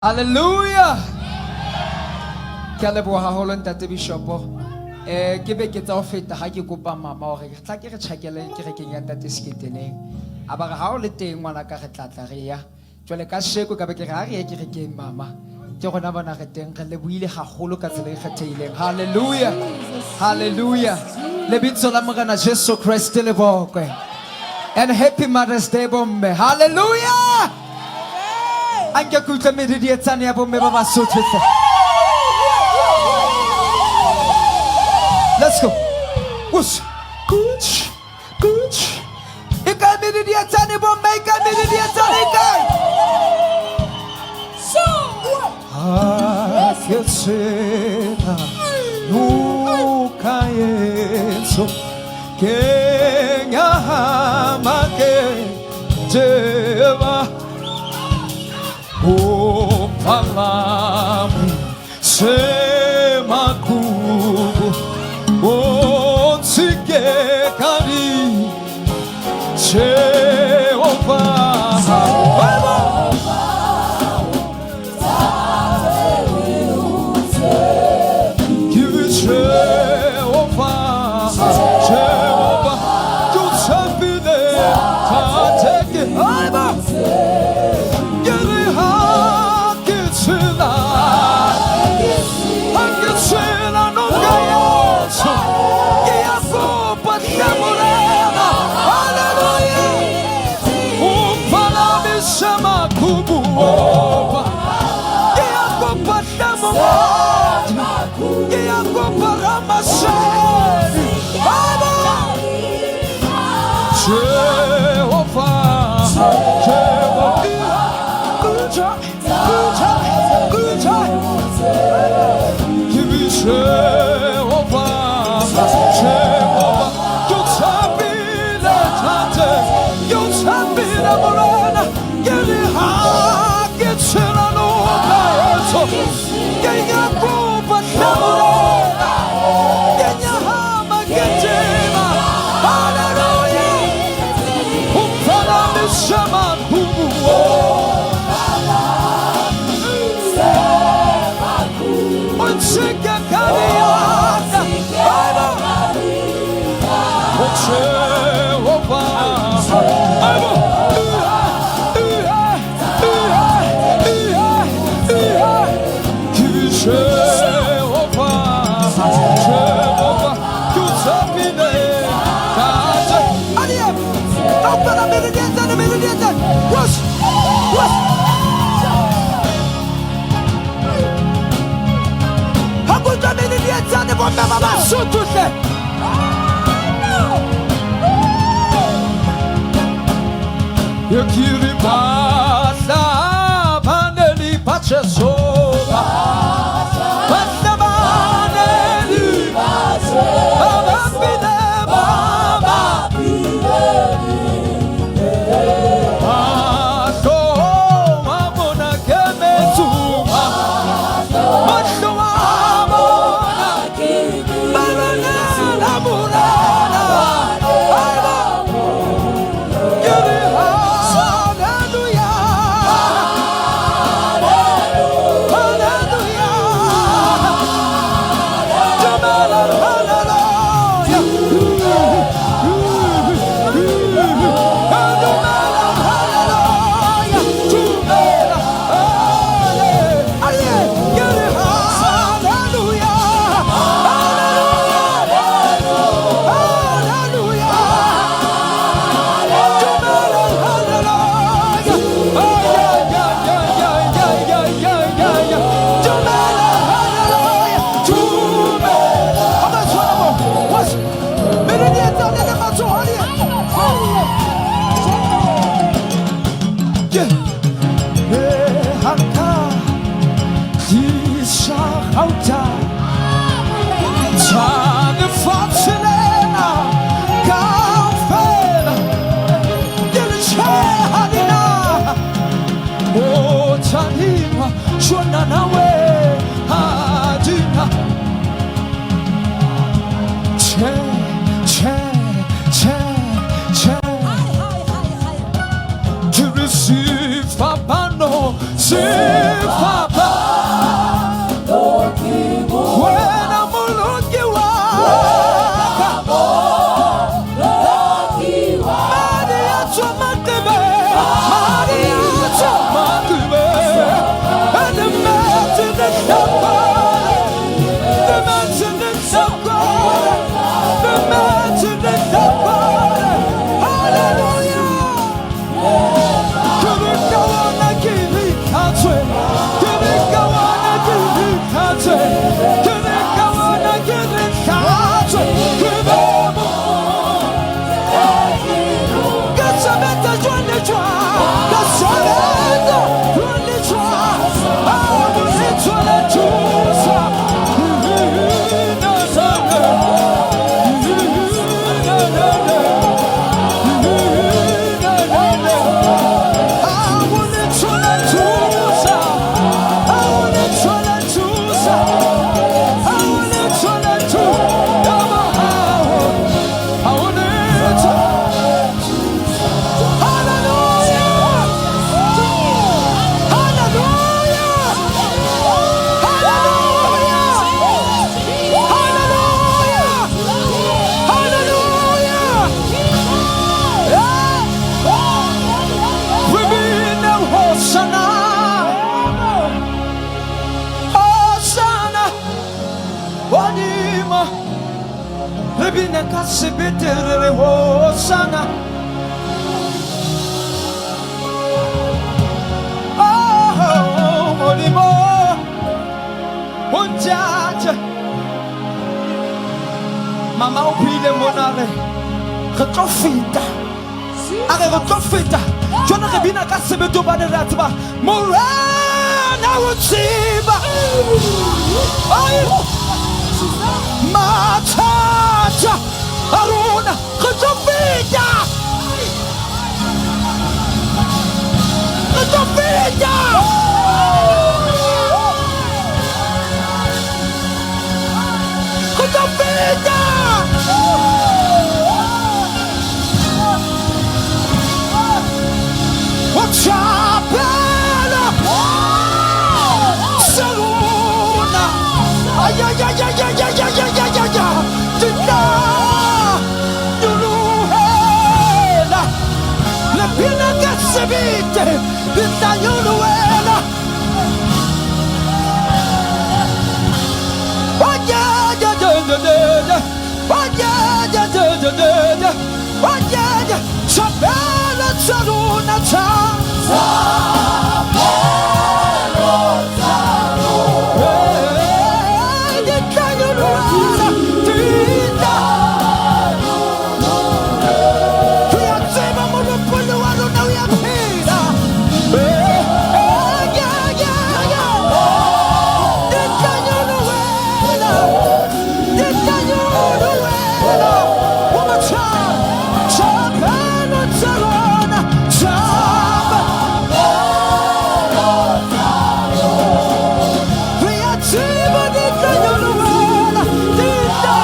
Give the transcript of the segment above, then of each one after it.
Hallelujah. Ke a leboha haholo ntate Bishopo. Eh ke be ke tsa ho feta ha ke kopa mama hore re tla ke re tjhakele kerekeng ya ntate Seketeneng. A ba re ha o le teng ngwana ka re tlatla re ya. Jwale ka sheko ka be ke re ha re ye kerekeng mama. Ke rona bona re teng re lebohile haholo ka tsela e kgethehileng. Hallelujah. Hallelujah. Lebitso la Morena Jesu Kreste le bokwe. And happy Mother's Day bomme. Hallelujah. A nke ke utlwe medidietsane ya bomme ba Basotho hle. Let's go. Whoosh. Kuch. Kuch. E kae medidietsane bomme? E kae medidietsane? E kae? Ha ke tshela noka etsho ke nyahama ke Jeva Upalami Semakubu Ontsike kari Jehovah Give Jehovah Jehovah Ke re ha ke tshela ha ke tshela noka yeso ke ya kopa hle Morena haleluya o mpalamise makhubu opa ke ya kopa hle Mongodi ke ya kopa Ramasedi Baba Jehovah Jehovah Kuja Kuja Kuja Give me Jehovah Jehovah Ke tshepile Ntate Ke tshepile Morena Ke re ha ke tshela noka etsho Ke ya kopa hle Morena Ke nyahama ke tema Hallelujah O mpalamise makhubu O ntshike ka diatla O Jehovah Abo Ke Jehovah Jehovah Ke tshepile Ntate Aliye Kaofela medidietsane medidietsane Whoosh Whoosh Ha ke utlwa medidietsane bomme ba Basotho hle Yekiri bahla baneli bachesoba Bahla baneli babapile baba Mahlo wa bona ke metsuma Mahlo wa bona Barona Morena Aba Ke re hallelujah Hallelujah Dumela hallelujah Dumela hallelujah Dumela Hallelujah Ke re hallelujah Hallelujah Dumela hallelujah Oh yeah yeah yeah yeah yeah yeah yeah yeah yeah Dumela hallelujah Dumela Ha ba tshwana mo What's Medidietsane le matsoho a di- Yeah. Eh, haka tlisa gauta tsa lefatshe lena kaofela ke re tjhe ha di na o tshadima tshwana nawe ha di na tjhe tjhe tjhe tjhe Ke re sefapano sefapano ka sebete re re hosana. Oh, Modimo, o ntate. Mama o phile mona re re tlo feta. A re re tlo feta. Jwale re bina ka sebete hobane re a tseba Morena o tseba. Ai, mathata a rona re tlo feta. Re tlo feta. Re tlo feta. O tshapela sa rona. Ay, ay, ay, ay, ay, ay, ay, ay, ay, ay, ay. Di tla nyolohela. Le bina ka sebete, di tla nyolohela. Oh, yeah, yeah, yeah, yeah, yeah, yeah. Oh, yeah, yeah, yeah, yeah, yeah, yeah. Oh, yeah, yeah. Tshapela tsa rona tsa. Eh, di tla nyolohela, di tla. Re a tseba Molopolli wa rona o ya phela. Eh, eh, yeah, yeah, yeah. Di tla nyolohela, di tla nyolohela. One more time. Tshapela tsa rona, tshapela. Re a tseba di tla nyolohela, di tla.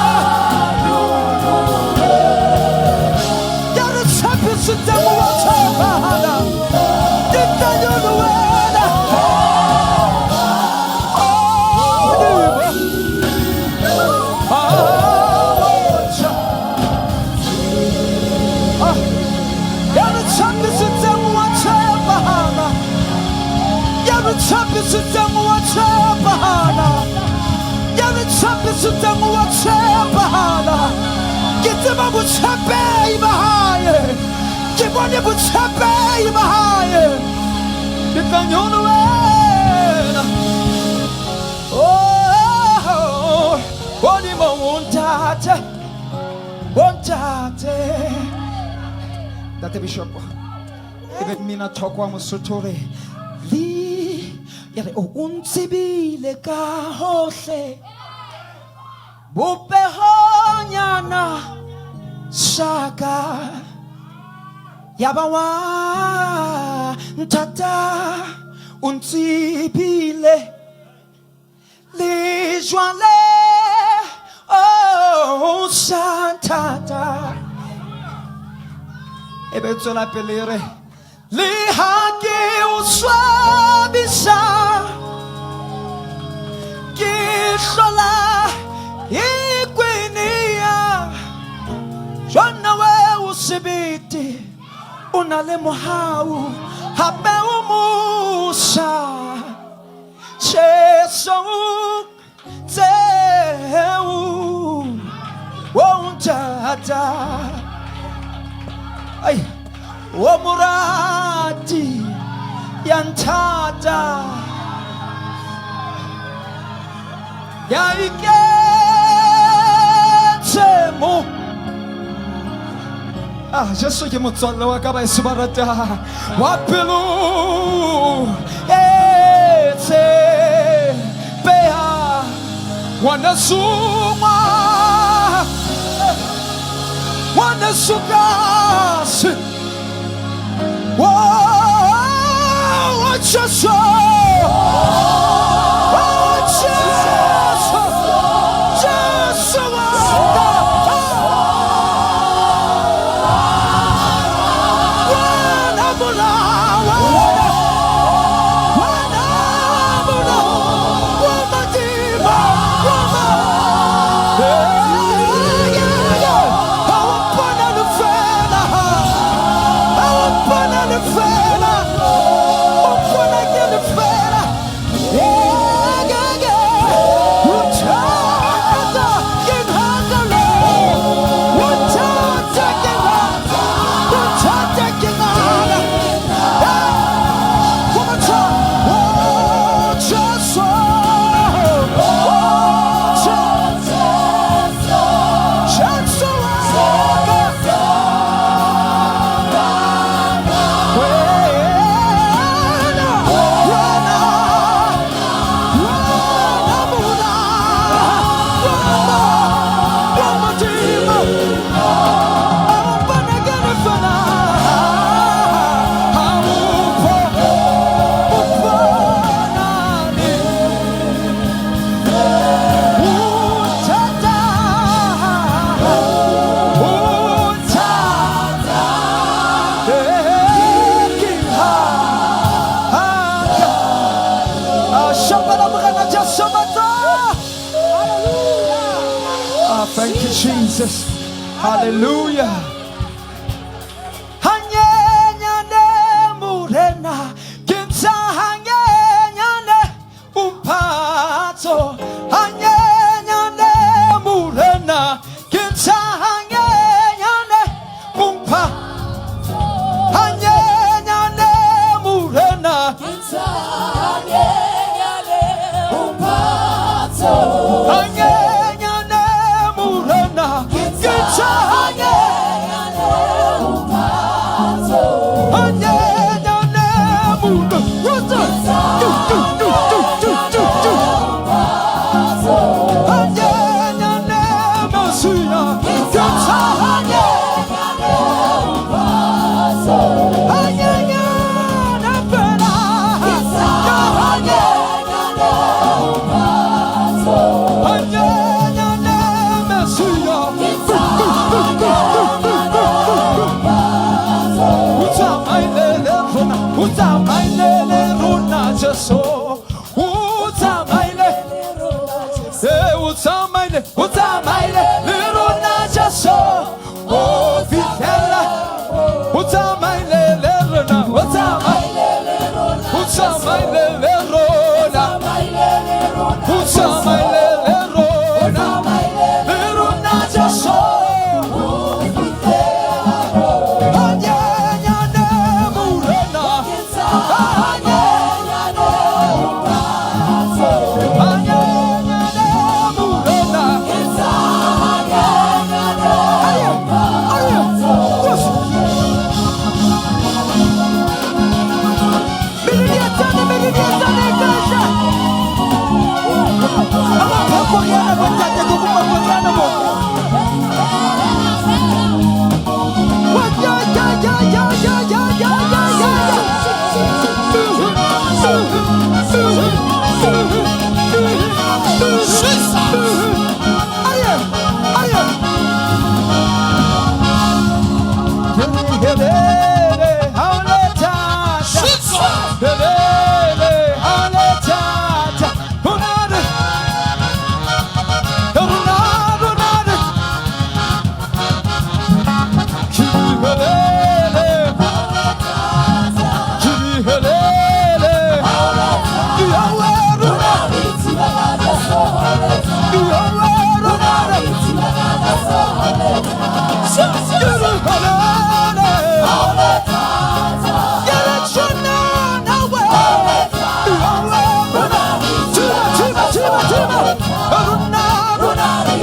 Ya re tshepisitseng wa tshepahala. Di tla nyolohela. Oh, Ah, ya re tshepisitseng wa tshepahala. Ya re tshepisitseng wa tshepahala. Ya re tshepisitseng wa tshepahala. Ke tseba botshepehi ba hae. Ke bone botshepehi ba hae. Ke tla nyolohela. Oh, Modimo o ntate, o ntate. Ntate Bishop, ebe mmina thoko wa Mosotho re le ya re o ntsebile ka hohle bopehonyana saka ya ba wa nthata o ntsebile le jwale o sa nthata. E be tswela pele re le ha ke o swabisa ke hlola e kwenea jwana we o sebete o na le mohau hape o mosa Jesu tseo o nthata. Ai, o morati ya nthata ya iketse mo. Ah, Jesu ke motswalle wa ka ba eso ba ratang wa pelo e tshepeha ngwaneso ngwaneso kasi. Oh, Jesu, oh, Jesu, Jesu wa ka. Wena molawa, wena mola, wa madima, wa ma- Yeah, yeah, yeah. Ha o mpona lefela, ha o mpona lefela, o mpona ke lefela. Shapela Morena Jesu matsoho. Ah, thank you, Jesus. Hallelujah. Hanyenyane Morena, ke ntsha hanyenyane umphatso. Hanyenyane Morena, ke ntsha hanyenyane umpha. Hanyenyane Morena, hanyenyane Morena, ke ntsha hanyenyane Morena. What's up? Do, do, do, do, do, do, do. Hanyenyane Mesia, ke ntsha hanyenyane. Hanyenyane fela. Hanyenyane. Hanyenyane Mesia. Do, do, do, do, do, do, do, do. O tsamaile le rona, o tsamaile le rona, Jesu. O tsamaile, o tsamaile, o tsamaile le rona, Jesu. O fihlela, o tsamaile le rona, o tsamaile, o tsamaile le rona, o tsamaile le rona, le rona, Jesu. Hanyenyane Morena, hanyenyane, hanyenyane Morena. Aye, aye, yes. Melodietsane, kahle. Amaphapho-yana bontate ke kopa moriana mo. Wa ya ya ya ya ya ya ya ya ya ya. Aye, aye. Helele, haoletata. Helele, haoletata. Hunare, hunare, hunare. Helele, helele. Yahweh, hunare. Yahweh, hunare. Helele. Tima, tima, tima. Hunare, hunare.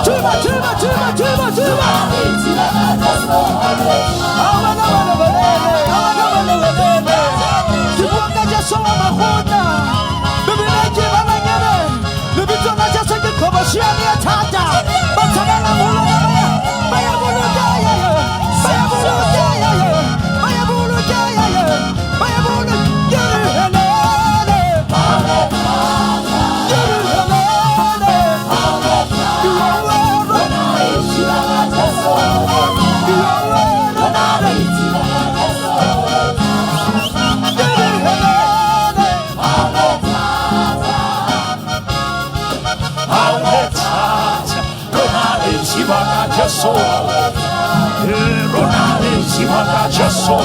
Tima, tima, tima, tima, tima. Ke bua ka Jesu wa makgotla. Bibele ke ba banyane. Lebitso la Jesu ke qhobosheane e thata. Ba tshabelang ho lona ba ya bolokeha, ba ya bolokeha, ba ya bolokeha, ba ya bolokeha. Ke re helele, ke re helele. Ke re helele. Jesu, rona le tseba ka Jesu.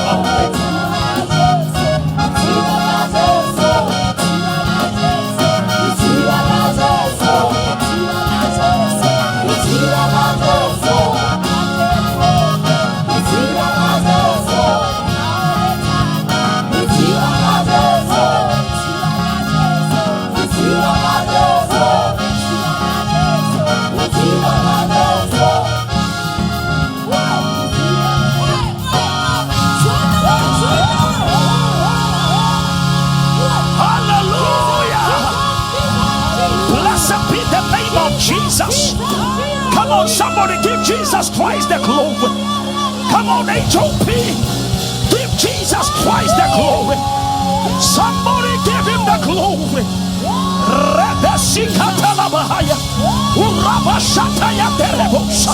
Come on, somebody give Jesus Christ the glory. Come on, HOP. Give Jesus Christ the glory. Somebody give him the glory. Rebesikatala-bahaya. Urabashataya derebosa.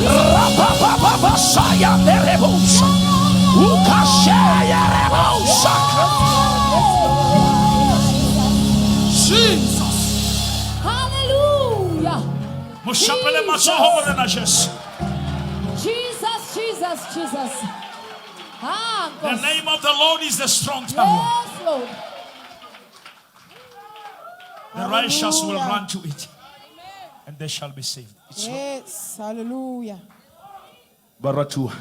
Rababababasaya derebosa. Ukashaya rebosa. Jesus. Hallelujah. Mo shapele matsoho Morena Jesu. Jesus, Jesus, Jesus. Ah, The Nkosi. name of the Lord is the strong tower. Yes, Lord. The righteous will Hallelujah. run to it and they shall be saved. It's Yes, hallelujah. Baratua.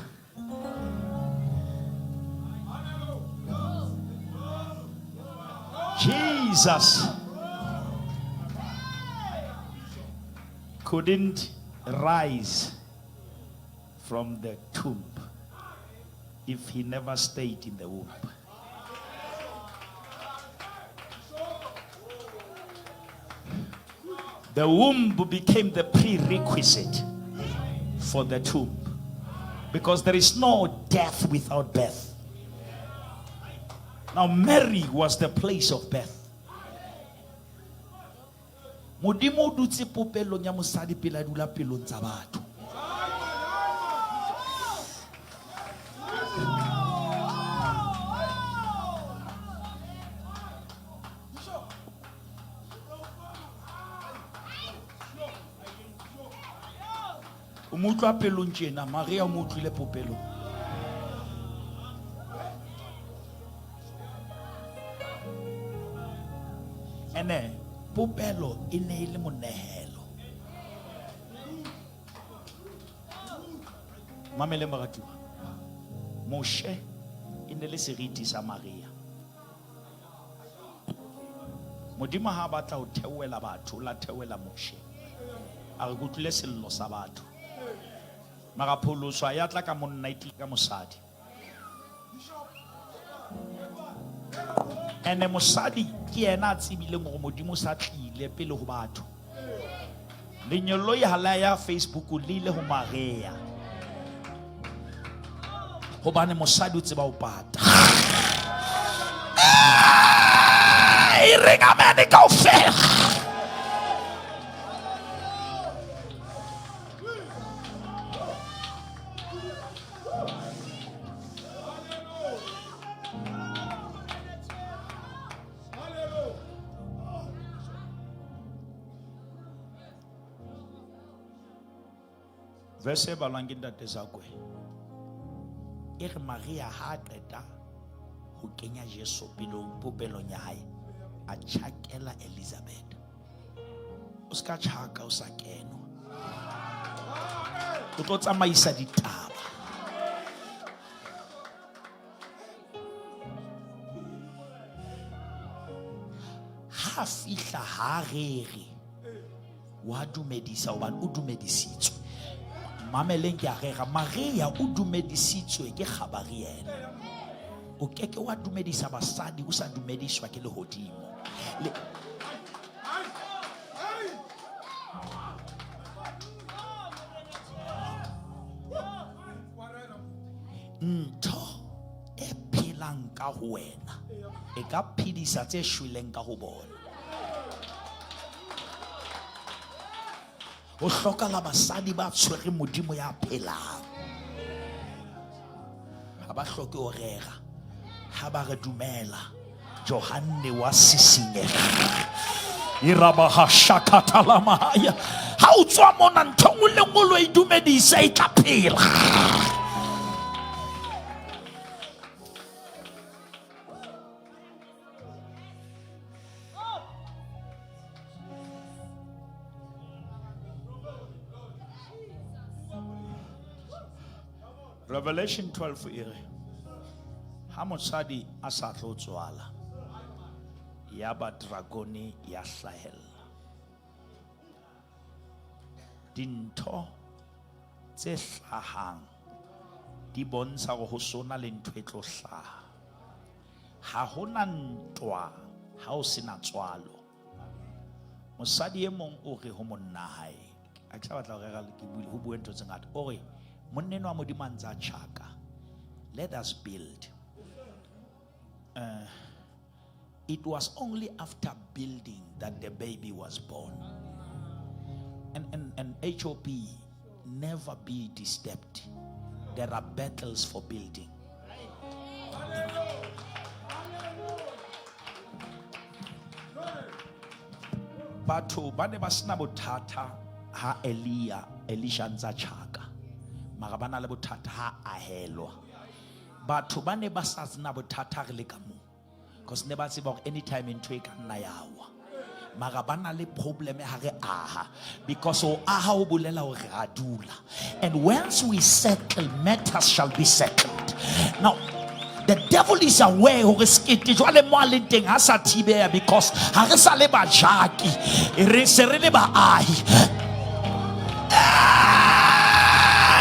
Jesus couldn't rise from the tomb if he never stayed in the womb. The womb became the prerequisite for the tomb because there is no death without birth. Now, Mary was the place of birth. Modimo o dutse popelong ya mosadi pele a dula pelong tsa batho. O mo utlwa pelong tjena, Maria o mo utlwile popelong. Ene popelo e ne e le monehelo. Mamele moratuwa. Moshe e ne le seriti sa Maria. Modimo ha a batla ho theohela batho, o la theohela Moshe. A re ke utlwile sello sa batho. Mara pholoso ha ya tla ka monna, e tlile ka mosadi. Ene mosadi ke yena a tsebileng hore Modimo o sa tlile pele ho batho. Lenyoloi ha la ya Facebook le ile ho Maria. Hobane mosadi o tseba ho pata. E reng amen kaofela. Verse e balwang ke ntate Zakwe. E re Maria ha a qeta ho kenya Jesu pelong, popelong ya hae, a tjhakela Elizabeth. O ska tjhaka o sa kenwa. O tlo tsamaisa ditaba. Ha fihla ha rere, wa dumedisa hobane o dumedisitswe. Mameleng ke a rera, Maria o dumedisitswe ke Gabriel. O keke wa dumedisa basadi o sa dumediswa ke lehodimo. Le ntho e phelang ka ho wena e ka phedisa tse shweleng ka ho bona. Ho hlokahala basadi ba tshwereng Modimo ya phelang. Ha ba hloke ho rera. Ha ba re dumela, Johanne wa sisinyeha. Irabaha shakatalamahaya. Ha o tswa mona ntho e nngwe le nngwe lo e dumedisa e tla phela. Revelation 12 e re, ha mosadi a sa tlo tswala, ya ba dragone ya hlahella. Dintho tse hlahang di bontsha hore ho sona le ntho e tlo hlaha. Ha hona ntwa ha o sena tswalo. Mosadi e mong o re ho monna hae, Ha ke sa batla ho rera ke buile ho bue ntho tse ngata. O re monna enwa wa Modimo a ntse a tjhaka. Let us build. It was only after building that the baby was born. And HOP, never be disturbed. There are battles for building. Batho ba ne ba sena bothata ha Elia, Elisha ntsa tjhaka. Mara ba na le bothata ha ahelwa. Batho ba ne ba sa sena bothata re le ka moo. Because ne ba tseba hore anytime ntho e ka nna ya wa. Mara ba na le problem ha re aha. Because o aha o bolela hore re a dula. And once we settle, matters shall be settled. Now, the devil is aware hore sekete jwale mo a leng teng ha sa thibeha because ha re sa le bajaki, re se re le baahi.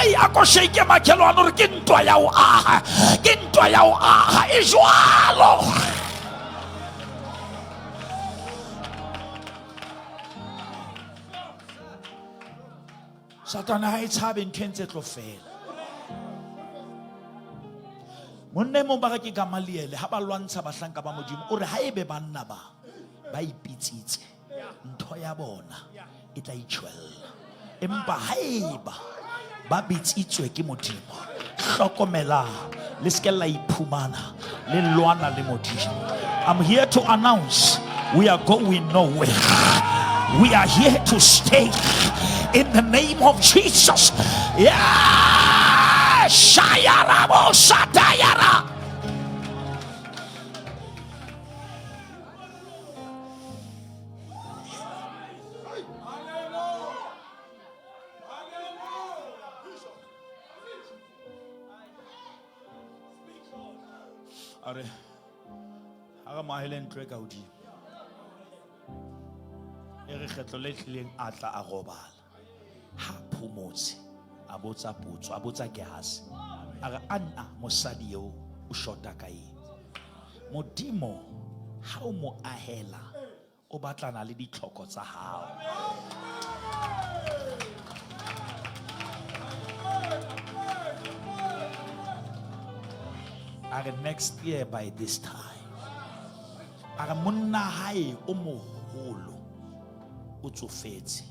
Hey, a ko shake makhelwane hore ke ntwa ya ho aha, ke ntwa ya ho aha e jwalo. Satane ha e tshabe ntho e ntse tlo fela. Monna e mong ba re ke Gamaliele, ha ba lwantsha bahlanka ba Modimo, o re ha ebe banna ba, ba ipitsitse, ntho ya bona e tla itjhwella. Empa haeba ba bitsitswe ke Modimo, hlokomelang, le se ke la iphumana le lwana le Modimo. I'm here to announce we are going nowhere. We are here to stay in the name of Jesus. Yeah! Shayarabo Satayara. Are, ha re mo ahele ntlo e ka hodimo. E re kgetlo le tlileng a tla a robala. Ha phomotse, a botsa potso, a botsa Gehazi. A re, Anna, mosadi eo o shota ka eng? Modimo, ha o mo ahela, o batlana le ditlhoko tsa hao. A re, next year by this time. A re, monna hae o moholo, o tsofetse,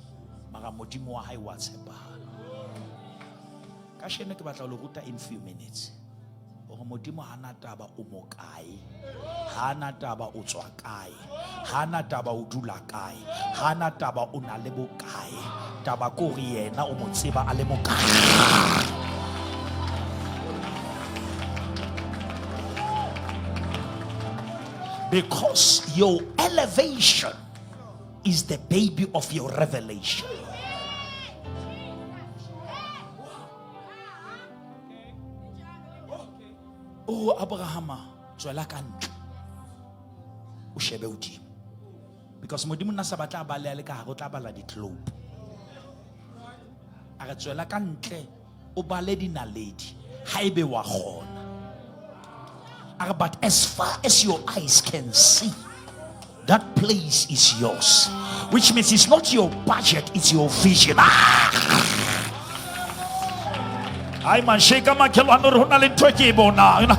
mara Modimo wa hae wa tshepahala. Kasheno ke batla ho le ruta in few minutes hore Modimo ha na taba o mo kae, ha na taba o tswa kae, ha na taba o dula kae, ha na taba o na le bokae. Taba ke hore yena o mo tseba a le mokae. Because your elevation is the baby of your revelation. Oh, Abrahama, tswela ka ntle. O shebe hodimo. Because Modimo nna sa batla a baleha le ka hare, o tla bala di-globe. A re tswela ka ntle, o bale dinaledi, ha ebe wa kgona. A re, but as far as your eyes can see, that place is yours. Which means it's not your budget, it's your vision. Ai man, shake makhelwane hore ho na le ntho e ke e bonang.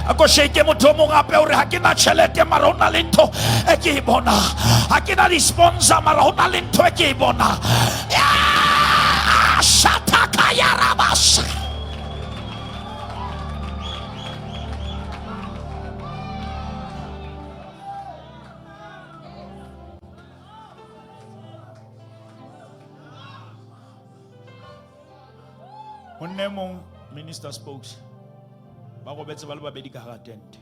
A ko shake motho o mong hape hore ha ke na tjhelete mara ho na le ntho e ke e bonang. Ha ke na di-sponsor mara ho na le ntho e ke e bonang. Yeah! Shatakayarabas. Monna e mong, Minister Spokes, ba robetse ba le babedi ka hara tente.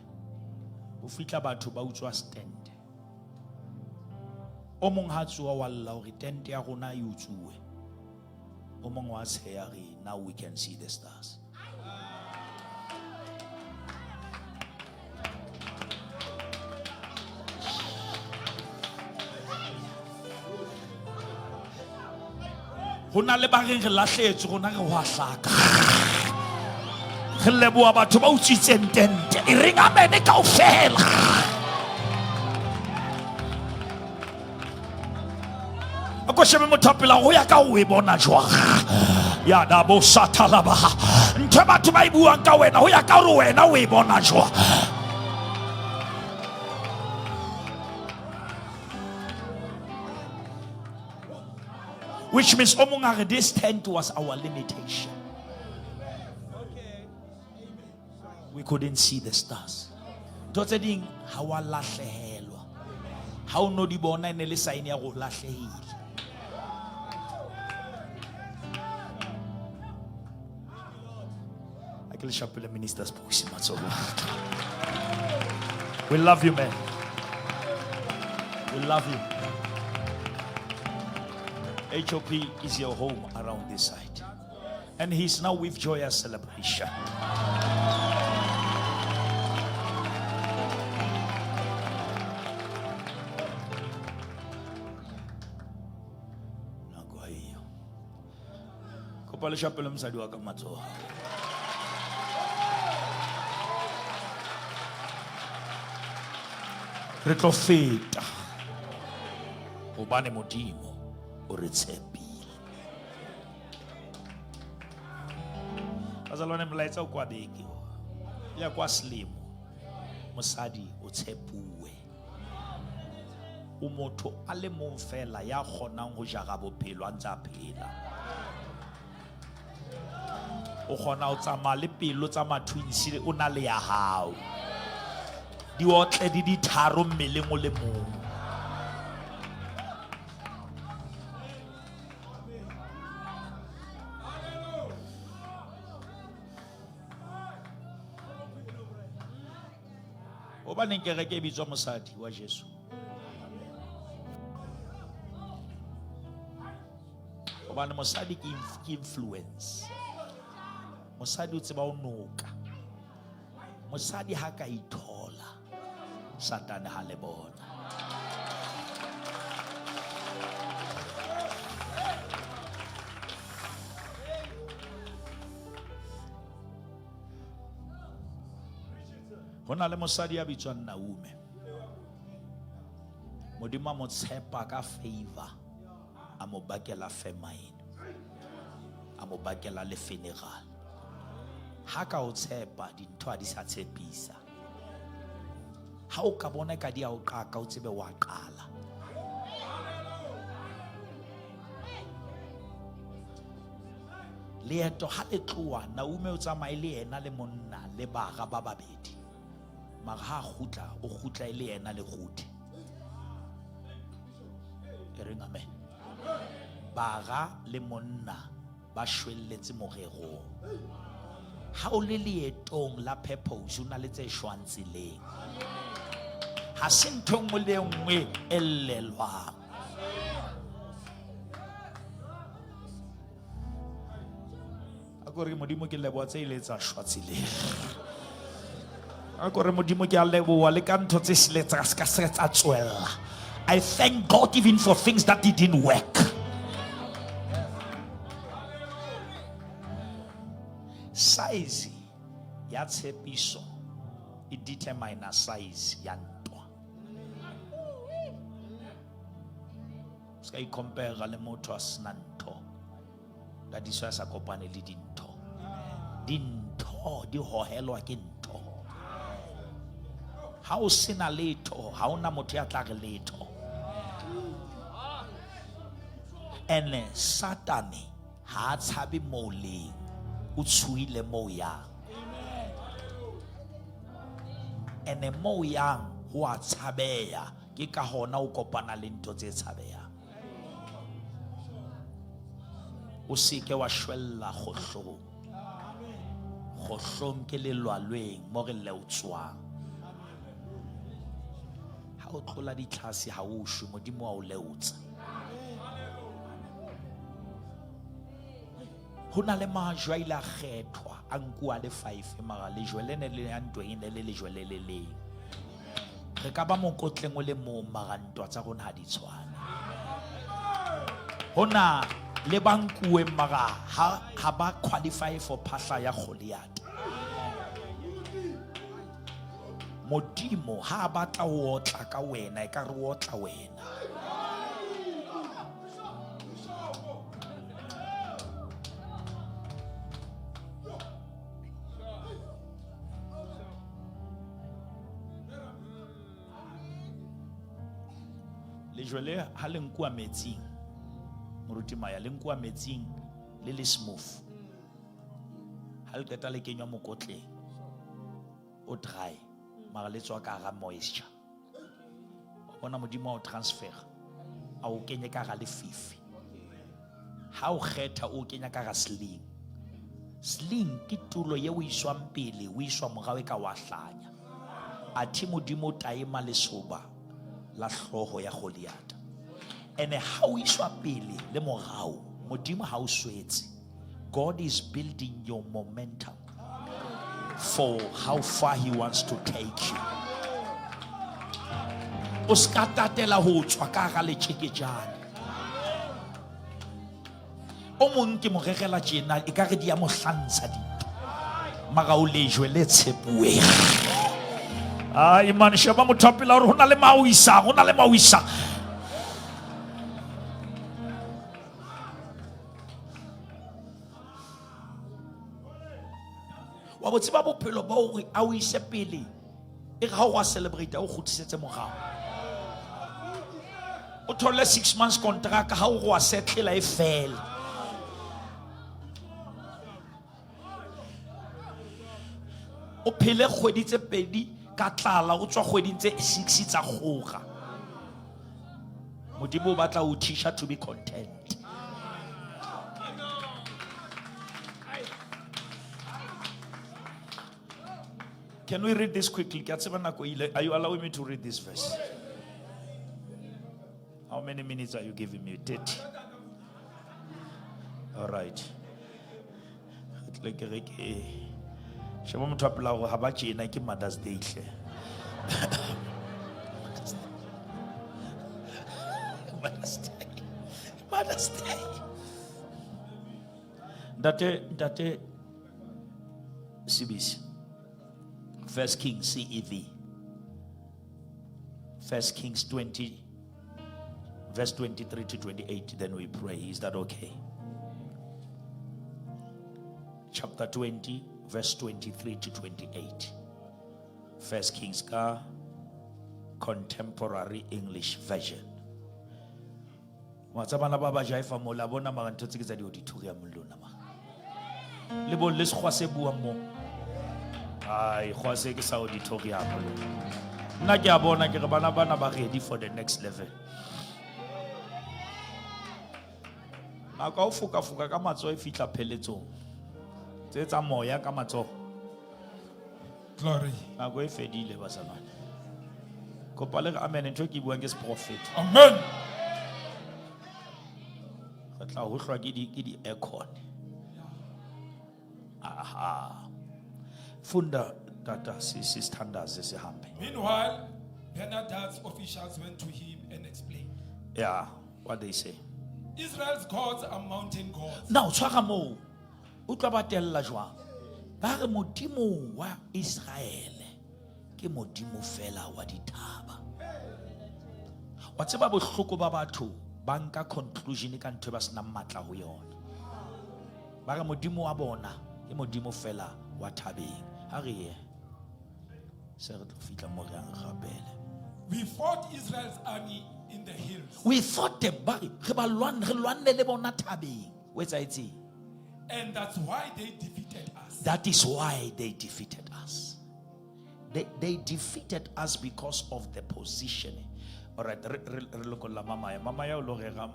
Ho fihla batho ba utswa stand. O mong ha tsoha wa lla hore tente ya rona e utsuwe. O mong wa tsheha re, now we can see the stars. Ho na le ba reng re lahlehetswe, rona re ho a hlaka. Re leboha batho ba utswitseng tente. E reng amene kaofela. A ko shebe motho a pela go ya ka o e bona jwang. Ya da bo sathalaba. Ntho e batho ba e buang ka wena go ya ka gore wena o e bona jwang. Which means o mong a re this tent was our limitation. We couldn't see the stars. Ntho tse ding ha wa lahlehelwa. Ha o no di bona e ne le sign ya go lahlehile. A ke le shapele ministers box matsoho. We love you, man. We love you. HOP is your home around this side. And he's now with joyous celebration. Nako ha eyo. Kopa le shapele mosadi wa ka matsoho. Re tlo feta. Hobane Modimo o re tshepile. Bazalwane, molaetsa o kwa beke o. Ya kwa selemo. Mosadi o tshepuwe. O motho a le mong fela ya kgonang ho jara bophelo a ntse a phela. O kgona ho tsamaya le pelo tsa ma-twins o na le ya hao. Di otle di di tharo mmeleng o le mong. Hobaneng kereke e bitswa mosadi wa Jesu? Hobane mosadi ke influence. Mosadi o tseba ho noka. Mosadi ha ka ithola, Satane ha le bona. Ho na le mosadi ya bitswang Naume. Modimo a mo tshepa ka favor, a mo bakela famine, a mo bakela le funeral. Ha ka o tshepa dintho ha di sa tshepisa. Ha o ka bona ka di a o qaka, o tsebe wa qala. Leeto ha le tloha, Naume o tsamaye le yena le monna le bara ba babedi. Mara ha kgutla, o kgutla e le yena le Ruthe. E reng amen. Bara le monna ba shwelletse morerong. Ha o le leetong la purpose, o na le tse shwang tseleng. Ha se ntho e nngwe le e nngwe e llelwang. A ko re Modimo ke leboha tse ile tsa shwa tseleng. A ko re Modimo ke a leboha le ka ntho tse sile tsa ska se tsa tswella. I thank God even for things that didn't work. Size ya tshepiso e determine size ya ntwa. Se ka i-compare le motho a sena ntho. That is why sa kopane le dintho. Dintho di hohelwa ke ntho. Ha o sena letho, ha ona motho ya tla re letho. Ene Satane ha a tshabe moo leng, o tshohile moo yang. Ene moo yang ho a tshabeha, ke ka hona o kopana le ntho tse tshabehang. O seke wa shwella kgohlong. Kgohlong ke lelwalweng mo re leotswang. Ha o tlola ditlhase ha o shwe, Modimo wa o leotsa. Ho na le majwe a ile a kgethwa, a nkuwa le 5, mara lejwe le ne le ya ntweng e ne le lejwe le le leng. Re ka ba mokotleng o le mong, mara ntwa tsa rona ha di tshwane. Ho na le ba nkuweng mara ha ba qualify for phahla ya Goliath. Modimo ha a batla ho otla ka wena, e ka re o otla wena. Lejwe le ha le nkuwa metsing, moruti Maya, le nkuwa metsing le le smooth. Ha le qeta le kenywa mokotleng o dry, mara le tswa ka hara moisture. Wa bona Modimo wa o transfer, a o kenye ka hara lefifi. Ha o kgetha o kenya ka hara sling. Sling ke tulo ye o iswang pele, o iswa morao e ka wa hlanya. Athe Modimo o taema lesoba la hlooho ya Goliata. Ene ha o iswa pele le morao, Modimo ha o swetse. God is building your momentum for how far he wants to take you. O ska tatela ho tswa ka hara letjeketjane. O mong ke mo rerela tjena, e ka re di a mo hlantsha dintho. Mara o lejwe le tshepuweng. Ai man, sheba motho wa pela hore ho na le ma o isang, ho na le ma o isang. Wa bo tseba bophelo ba hore a o ise pele, e re ha o wa celebrate, o kgutlisetse morao. O thole 6 months contract, ha o wa settle e fela. O phele kgwedi tse pedi ka tlala, o tswa kgweding tse 6 tsa kgoga. Modimo o batla o teach to be content. Can we read this quickly? Ke a tseba nako e ile. Are you allowing me to read this verse? How many minutes are you giving me? 30. All right. Re tle ke re ke sheba motho a pela hore ha ba tjena ke Mother's Day hle. Mother's Day. Mother's Day. Ntate, ntate Sibisi. First Kings CEV. First Kings 20, verse 23 to 28. Then we pray. Is that okay? Chapter 20, verse 23 to 28. First Kings ka Contemporary English Version. Wa tseba bana ba ba jaifa mo la bona mara ntho tse ke tsa di-auditorium lona ma. Le bo le sekgwa se buang mo. Ai, kgwa se ke sa auditorium lona. Nna ke a bona ke re bana bana ba ready for the next level. Nako ya ho foka-foka ka matsoho e fihla pheletsong. Tse tsa moya ka matsoho. Glory. Nako e fedile bazalwane. Kopa le re amen, ntho e ke e buang ke seprofeto. Amen. Re tla hohlwa ke di ke di aircon. Aha. Funda tata sisithandaze sihambe. Meanwhile, Ben-Hadad's officials went to him and explained. Yeah, what they say. Israel's gods are mountain gods. Now tshwara moo. O tla ba tella jwang? Ba re Modimo wa Israele ke Modimo fela wa dithaba. Wa tseba bohloko ba batho ba nka conclusion ka ntho e ba senang matla ho yona. Ba re Modimo wa bona ke Modimo fela wa thabeng. Ha re ye. Se re tlo fihla mo re yang rapele. We fought Israel's army in the hills. We fought them, ba re re ba lwan, re lwanne le bona thabeng. O etsahetseng? And that's why they defeated us. That is why they defeated us. They defeated us because of the positioning. All right, re lokolla mama ya. Mama ya o lo rera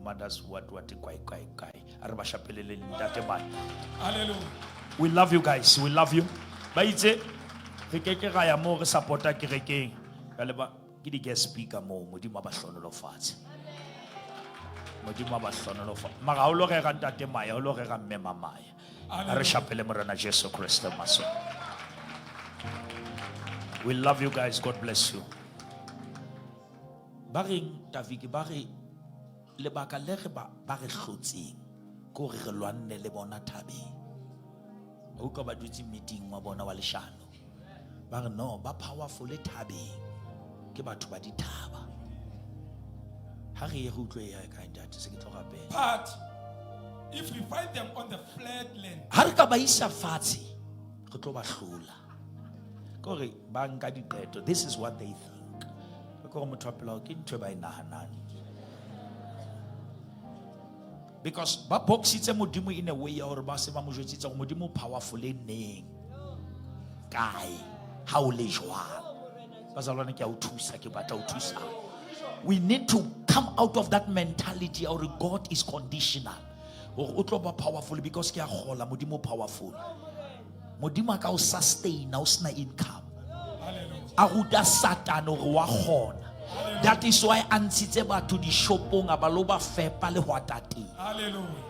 mothers what what kwai kwai kwai. A re ba shapelele ntate bye. Hallelujah. We love you guys. We love you. Ba itse re ke ke ra ya mo re supporta kerekeng. Jwale ba ke di guest speaker mo Modimo a ba hlonolofatse. Modimo a ba hlonolofatse. Mara ha o lo rera ntate Maya, o lo rera mme Mamaya. A re shapele Morena Jesu Kriste maso. We love you guys. God bless you. Ba reng Tafiki, ba re lebaka le re ba re hlotseng ke hore re lwanne le bona thabeng. O utlwa ba dutse meeting wa bona wa leshano. Ba re no, ba powerful le thabeng. Ke batho ba dithaba. Ha re ye re utlwe ya kae ntate, se ke tlo rapela. But if we find them on the flat land, ha re ka ba isa fatshe, re tlo ba hlola. Ke hore ba nka diqeto. This is what they think. Ke gore motho wa pela ke ntho e ba e nahanang. Because ba boxitse Modimo in a way ya hore ba se ba mo jwetsitse hore Modimo o powerful e neng. Kae? Ha o le jwang? Bazalwane ke a o thusa, ke batla ho thusa. We need to come out of that mentality ya hore God is conditional. Hore o tlo ba powerful because ke a kgola Modimo o powerful. Modimo a ka o sustain o sena income. Hallelujah. A ruta Satan hore wa kgona. That is why a ntshitse batho dishopong a ba lo ba fepa lehwatateng. Hallelujah.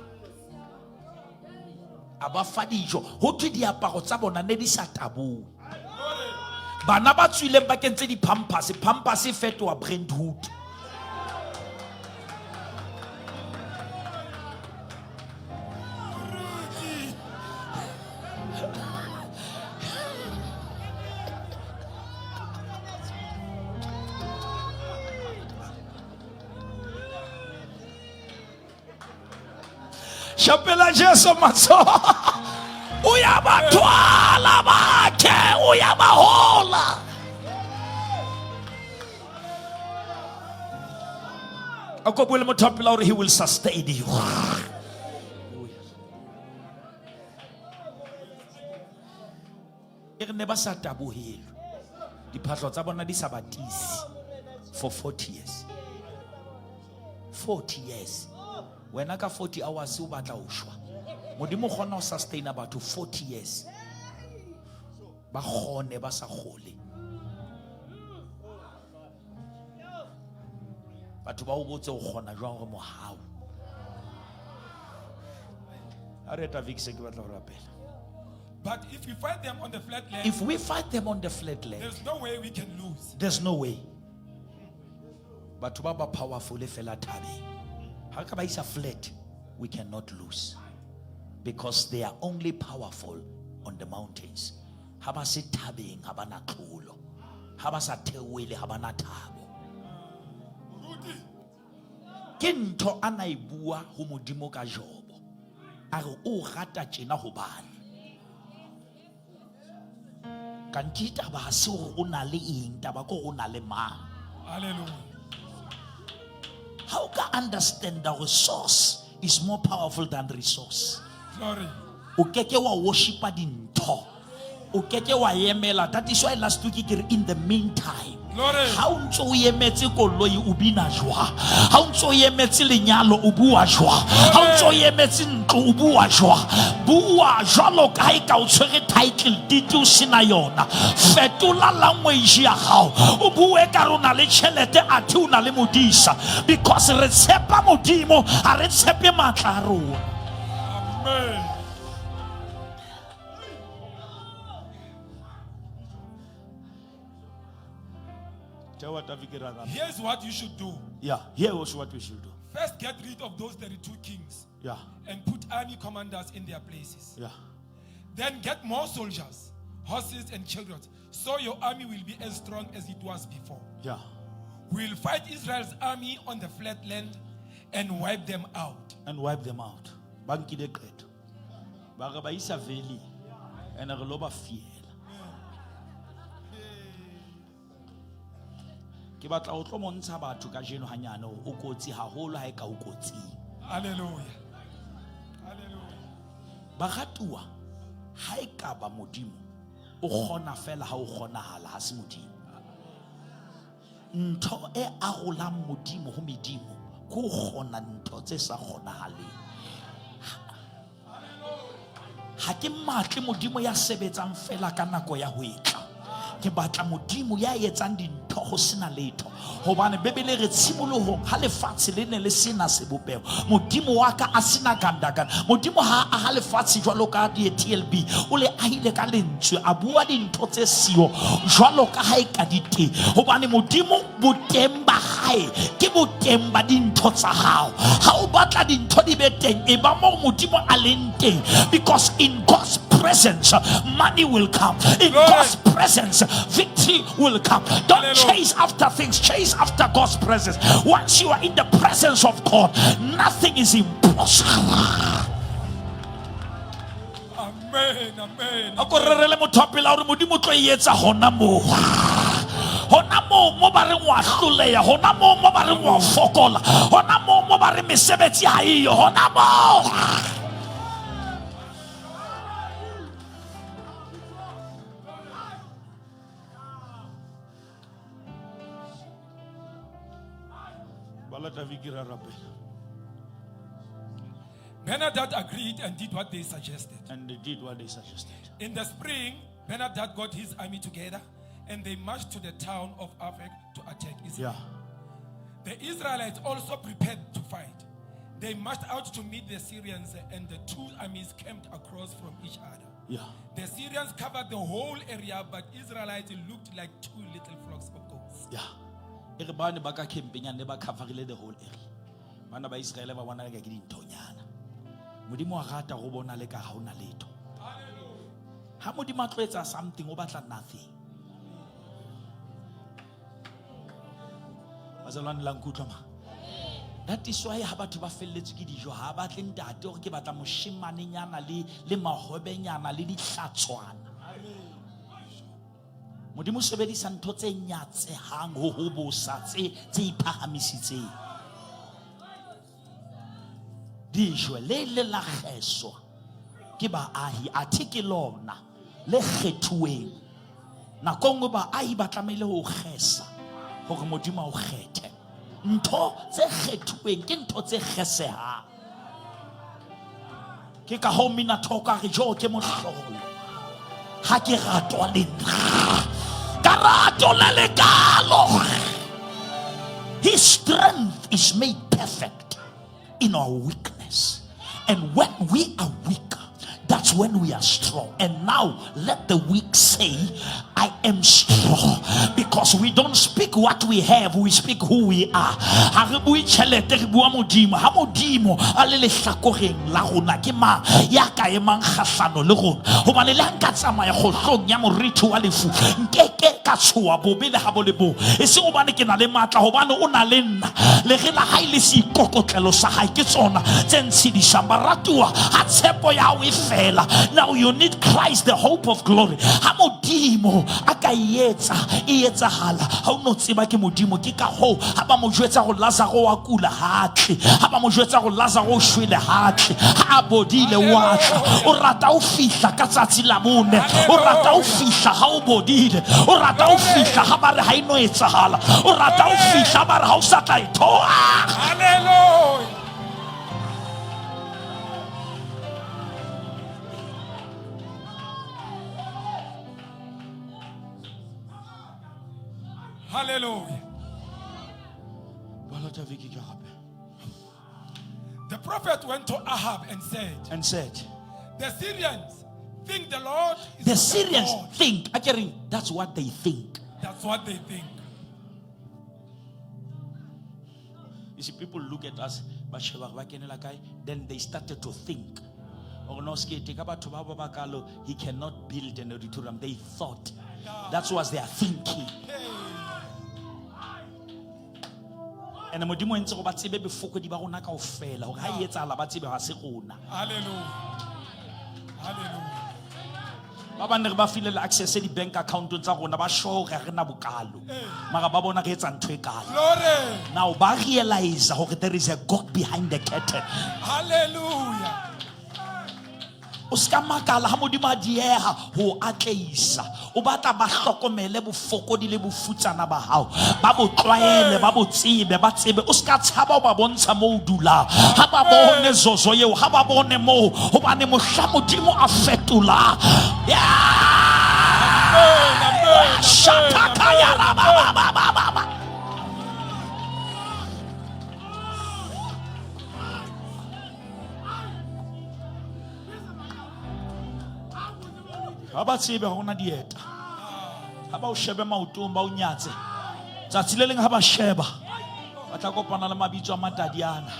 A ba fa dijo. Ho thwe diaparo tsa bona ne di sa tabohe. Bana ba tswileng ba kentse di-pampers, pampers e fetoha Brentwood. Shapela Jesu matsoho. Uyabathwala bakhe, uyabahola. A ko bue le motho wa pela hore he will sustain you. E re ne ba sa tabohelwe. Diphahlo tsa bona di sa ba tiise for 40 years. 40 years. Wena ka 40 hours o batla ho shwa. Modimo o kgona ho sustaina batho 40 years. Ba kgone ba sa kgole. Batho ba o botse o kgona jwang hore mohau. Ha re eta Vix ke batla ho rapela. But if we fight them on the flat land, If we fight them on the flat land, there's no way we can lose. there's no way. Batho ba ba powerful fela thabeng. Ha ka ba isa flat, we cannot lose. Because they are only powerful on the mountains. Ha ba se thabeng, ha ba na tlholo. Ha ba sa theohele, ha ba na thabo. Ke ntho a na e bua ho Modimo ka Jobo. A re o rata tjena hobane. Kanti taba ha se hore o na le eng, taba ke hore o na le mang. Hallelujah. How ka understand that source is more powerful than resource? Glory. O keke wa worshipa dintho. O keke wa emela. That is why last week ke re in the meantime. Glory. Ha o ntso o emetse koloi o bina jwang? Ha o ntso o emetse lenyalo o bua jwang? Ha o ntso o emetse ntlo o bua jwang? Bua jwalo ka ha eka o tshwere title deed o sena yona. Fetola language ya hao. O bue ka re o na le tjhelete athe o na le modisa. Because re tshepa Modimo, ha re tshepe matla a rona. Amen. Here's what you should do. Yeah, here was what we should do. First, get rid of those 32 kings Yeah, and put army commanders in their places. yeah. Then get more soldiers, horses, and chariots, so your army will be as strong as it was before. Yeah. We'll fight Israel's army on the flat land and wipe them out. And wipe them out. Ba nkile qeto. Ba re ba isa valley and re lo ba fiela. Ke batla ho tlo montsha batho kajeno hanyane hore o kotsi haholo ha e ka o kotsing. Hallelujah. Hallelujah. Baratuwa, ha e ka ba Modimo o kgona fela ha o kgonahala, ha se Modimo. Ntho e arolang Modimo ho medimo ke ho kgona ntho tse sa kgonahaleng. Ha ke matle Modimo ya sebetsang fela ka nako ya ho etla. Ke batla Modimo ya etsang dintho ho sena letho. Hobane Bibele re tshimolohong ha lefatshe le ne le sena sebopeho, Modimo wa ka a sena gandaganda. Modimo ha a ha lefatshe jwalo ka di TLB, o le ahile ka lentswe, a bua dintho tse siyo jwalo ka ha e ka di teng. Hobane Modimo boteng ba hae ke boteng ba dintho tsa hao. Ha o batla dintho di be teng, e ba moo Modimo a leng teng. Because in God's presence, money will come. In Glory. God's presence, victory will come. Don't Hallelujah. chase after things, chase after God's presence. Once you are in the presence of God, nothing is impossible. Amen. Amen. A ko rerele motho wa pele hore Modimo o tlo e etsa hona moo. Hona moo moo mo ba reng wa hloleha, hona moo mo ba reng wa fokola, hona moo mo ba reng mesebetsi ha eyo, hona moo. Benadad agreed and did what they suggested. And they did what they suggested. In the spring, Benadad got his army together and they marched to the town of Afek to attack Israel. Yeah. The Israelites also prepared to fight. They marched out to meet the Syrians, and the two armies camped across from each other. Yeah. The Syrians covered the whole area, but Israelites looked like two little flocks of goats. Yeah. E re bane ba ka campeng yane ba coverile the whole area. Bana ba Israel ba bona le ka ke dinthonyana. Modimo wa rata go bona le ka ha ona letho. Ha Modimo a tlo etsa something o batla nothing. Bazalwane la nkutlwa ma. That is why ha batho ba felletswe ke dijo ha ba batle ntate hore ke batla moshimanenyana le mahobenyana le dihlatswana. Modimo o sebedisa ntho tse nyatsehang ho hobosa tse iphahamisitseng. Dijwe le le la kgeswa ke baahi, athe ke lona le kgethuweng. Nako nngwe baahi ba tlamehile ho kgesa hore Modimo a o kgethe. Ntho tse kgethuweng ke ntho tse kgesehang. Ke ka hoo mina thoka re jo ke mohlolo. Ha ke ratwa le nna. Ka rato le lekalo. His strength is made perfect in our weakness. And when we are weak, that's when we are strong. And now let the weak say, I am strong. Because we don't speak what we have, we speak who we are. Ha re bue tjhelete, re bua Modimo. Ha Modimo a le lehlakoreng la rona, ke mang ya ka emang kgahlano le rona? Hobane le ha nka tsamaya kgohlong ya moriti wa lefu, nkeke ka tshoha bobe le ha bo le bong. E seng hobane ke na le matla, hobane o na le nna. Lere la hae le seikokotlelo sa hae ke tsona tse ntshedisang. Baratuwa, ha tshepo ya hao e fela, now you need Christ, the hope of glory. Ha Modimo a ka e etsa, e etsahala. Ha o no tseba ke Modimo, ke ka hoo ha ba mo jwetsa hore Lazaro wa kula, ha tle. Ha ba mo jwetsa hore Lazaro o shwele, ha tle. Ha a bodile, wa tla. O rata ho fihla ka tsatsi la bone. O rata ho fihla ha o bodile. O rata ho fihla ha ba re ha e no etsahala. O rata ho fihla ha ba re ha o sa tla e thoa. Hallelujah. Hallelujah. The prophet went to Ahab and said, the Syrians think the Lord is The Syrians God. think. Akering, that's what they think. That's what they think. You see, people look at us, then they started to think. He cannot build an auditorium. They thought. That's what they are thinking. And Modimo entse go ba tsebe bofokodi ba rona kaofela, hore ha e etsahala ba tsebe ha se rona. Hallelujah. Hallelujah. Ba bang re ba file le access di bank account tsa rona, ba sure hore ha re na bokalo. Mara ba bona re etsa ntho e kalo. Glory. Now ba realize hore there is a God behind the curtain. Hallelujah. O ska makala ha Modimo a dieha ho atleisa. O batla ba hlokomele bofokodi le bofutsana ba hao. Ba bo tlwaele, ba bo tsebe, ba tsebe. O ska tshaba ho ba bontsha moo o dulang. Ha ba bone zozo eo, ha ba bone moo, hobane mohla Modimo a fetola. Yeah! Amen, amen, amen, Shataka ya amen, ra ba ba ba ba ba ba. Ha ba tsebe ha hona dieta. Ha ba o shebe maotong ba o nyatse. Tsatsi le leng ha ba sheba, ba tla kopana le mabitso a matadiana.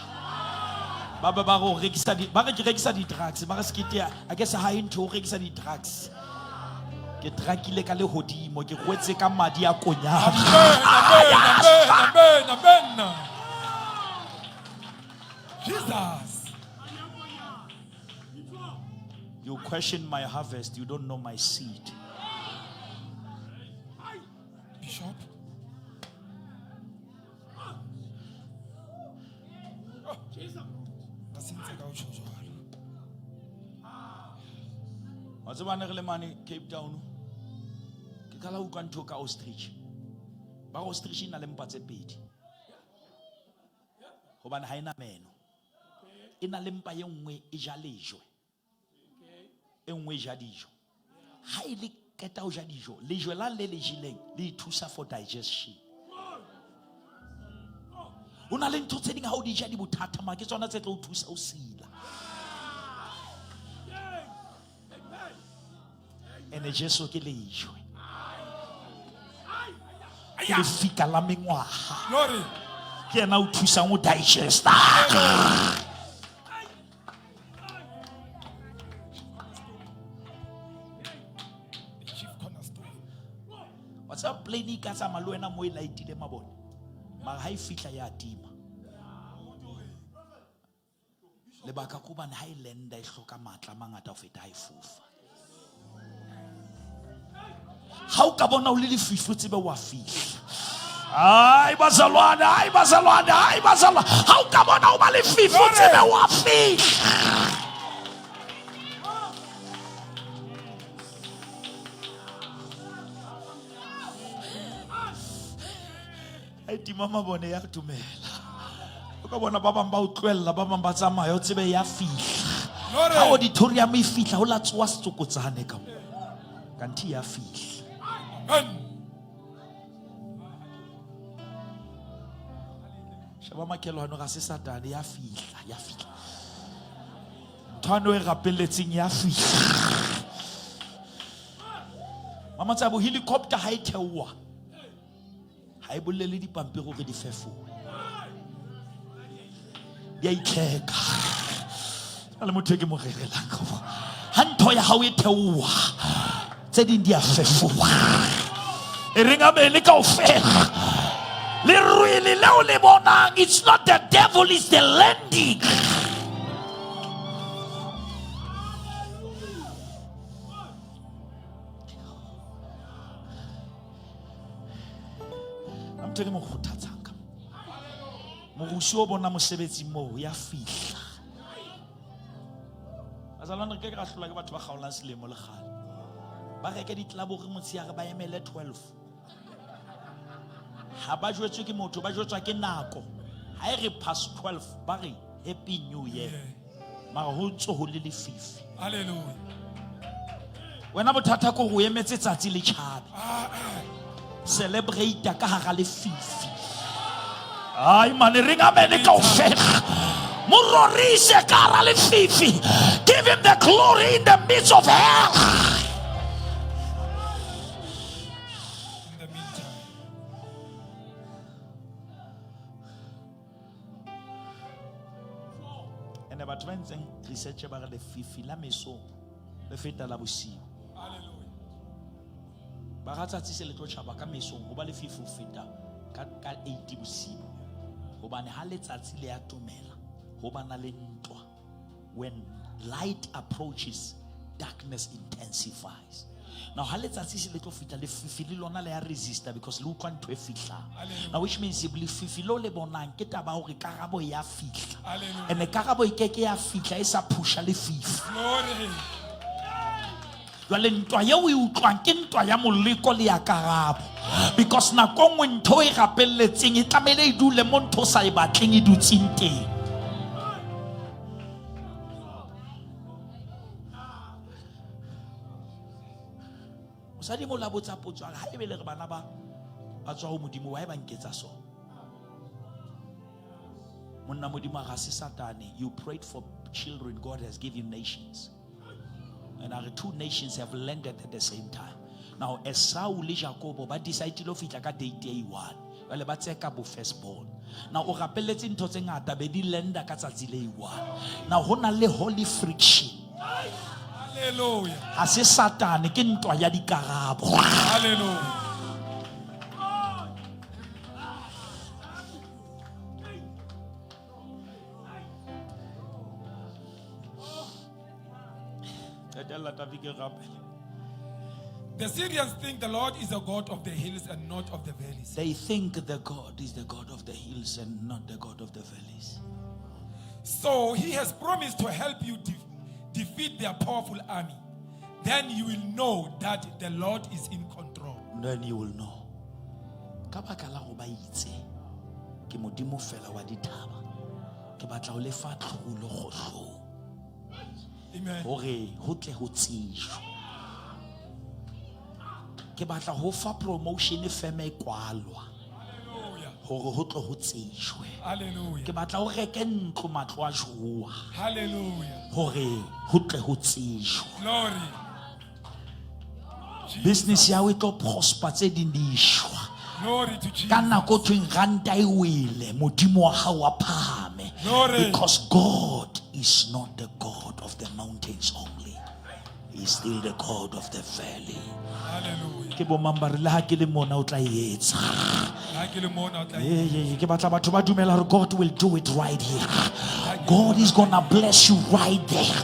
Ba be ba re o rekisa di, ba re ke rekisa di-drugs, ba re sekete ya, a ke se ha e ntho o rekisa di-drugs. Ke drakile ka lehodimo, ke rwetse ka madi a konyana. Amen, amen, amen, amen. Jesus. You question my harvest, you don't know my seed. Bishop. Wa tseba ne re le mane Cape Town, ke qala ho utlwa ntho ka ostrich. Ba re ostrich e na le mpa tse pedi. Hobane ha ena meno. E na le mpa e nngwe e ja lejwe. E nngwe e ja dijo. Ha e le qeta ho ja dijo, lejwe la le le jeleng le e thusa for digestion. Ho na le ntho tse ding ha o di ja di bothata, mara ke tsona tse tlo o thusa ho sila. Ene Jesu ke lejwe. Ke lefika la mengwaha. Glory. Ke yena o thusang ho digesta. The chief cornerstone. Wa tseba plane e ka tsamaya le wena mo e lightile mabone, mara ha e fihla ya tima. Lebaka ke hobane ha e landa e hloka matla a mangata ho feta ha e fofa. Ha o ka bona o le lefifi o tsebe wa fihla. Ai bazalwane, ai bazalwane, ai bazalwane. Ha o ka bona o ba lefifi o tsebe wa fihla. Ha e tima mabone ya dumela. O ka bona ba bang ba o tlohella, ba bang ba tsamaya, o tsebe ya fihla. Glory. Ha auditorium e fihla, ho latsoa setsokotsane ka moo. Kanti ya fihla. Amen. Sheba makhelwane ga se Satane, ya fihla, ya fihla. Ntho ano e rapelletseng ya fihla. Mama Tsabo, helicopter ha e theoha, ha e bolele dipampiri hore di fefowe. Di a itlheka. A le motho e ke mo rerelang ka mo. Ha ntho ya hao e theoha, tse ding di a fefoha. E reng amene kaofela. Lerwele leo le bonang, it's not the devil, it's the landing. Ntho e ke mo kgothatsang ka mo. Morusi o bona mosebetsi moo ya fihla. Bazalwane, re ke ke ra hlolwa ke batho ba kgaolang selemo le kgale. Ba reke ditlabore motshehare ba emele 12. Ha ba jwetswe ke motho, ba jwetswa ke nako. Ha e re past 12 ba re happy new year. Mara ho ntso ho le lefifi. Hallelujah. Wena bothata ke hore o emetse tsatsi le tjhabe. Celebrate ka hara lefifi. Ai mane re ngamene kaofela. Mo rorise ka hara lefifi. Give him the glory in the midst of hell. In the meantime. Ene batho ba entseng research ba re lefifi la mesong le feta la bosiu. Hallelujah. Ba ra tsatsi se le tlo tjhaba ka mesong ho ba lefifi ho feta ka 8 bosiu. Hobane ha letsatsi le atomela ho ba na le ntwa. When light approaches, darkness intensifies. Now ha letsatsi se le tlo fihla, lefifi le lona le ya resista because le utlwa ntho e fihlang. Hallelujah. Now which means lefifi leo le bonang ke taba ya hore karabo ya fihla. Hallelujah. Ene karabo e keke ya fihla e sa phusha lefifi. Glory. Jwale ntwa eo e utlwang ke ntwa ya moleko le ya karabo. Because nako nngwe ntho e rapelletseng e tlamehile e dule mo ntho o sa e batleng e dutseng teng. Mosadi mo la botsa potso a re, ha ebe le re bana ba tswa ho Modimo, why ba nketsa so? Monna Modimo a re, ha se Satane. You prayed for children, God has given you nations. And our two nations have landed at the same time. Now Esau le Jakobo ba decide ho fihla ka date e one. Jwale ba tseka bo firstborn. Now o rapelletse ntho tse ngata be di landa ka tsatsi le one. Now ho na le holy friction. Hallelujah. Ha se Satane, ke ntwa ya dikarabo. Hallelujah. Qetella Tafike re rapele. The Syrians think the Lord is a God of the hills and not of the valleys. They think the God is the God of the hills and not the God of the valleys. So he has promised to help you defeat their powerful army. Then you will know that the Lord is in control. Then you will know. Ka baka la go ba itse ke Modimo fela wa dithaba, ke batla ho lefa tlholo kgohlong. Amen. Hore ho tle ho tsejwe. Ke batla ho fa promotion feme e kwalwa. Hallelujah. Hore ho tle ho tsejwe. Hallelujah. Ke batla ho reke ntlo matlo a jowa. Hallelujah. Hore ho tle ho tsejwe. Glory. Business ya hao e tlo prosper tse ding di shwa. Glory to Jesus. Ka nako thweng ranta e wele, Modimo wa hao wa phahame. Glory. Because God is not the God of the mountains only. He is still the God of the valley. Hallelujah. Ke bo mang ba re le ha ke le mona o tla e etsa. Ha ke le mona o tla Ee, ee, ke batla batho ba dumela hore God will do it right here. God is gonna bless you right there.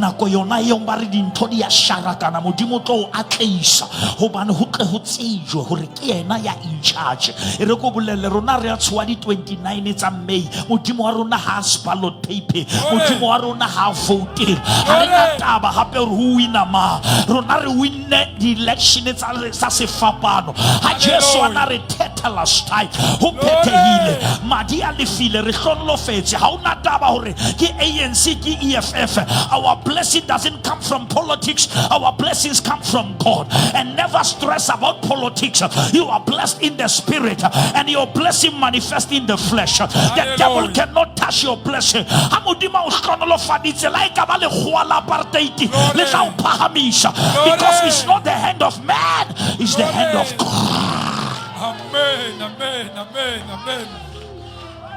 Nako yona eo ba re dintho di a sharakana, Modimo o tlo o atleisa hobane ho tle ho tsejwe hore ke yena ya in charge. E re ko bolelle rona re a tshoha di 29 tsa May. Modimo wa rona ha a ballot paper. Modimo wa rona ha a vote. Ha re na taba hape hore ho wina ma. Rona re winne di-election tsa sefapano. Ha Jesu a na re tetelestai, ho phethehile. Madi a lefile, re hlonolofetse. Ha hona taba hore ke ANC ke EFF. Our blessing doesn't come from politics. Our blessings come from God. And never stress about politics. You are blessed in the spirit, and your blessing manifests in the flesh. The Hallelujah. devil cannot touch your blessing. Ha Modimo a o hlonolofaditse, la e ka ba lekgowa la apartheid, le tla o phahamisa. Because it's not the hand of man, it's the hand of God. Amen, amen, amen, amen.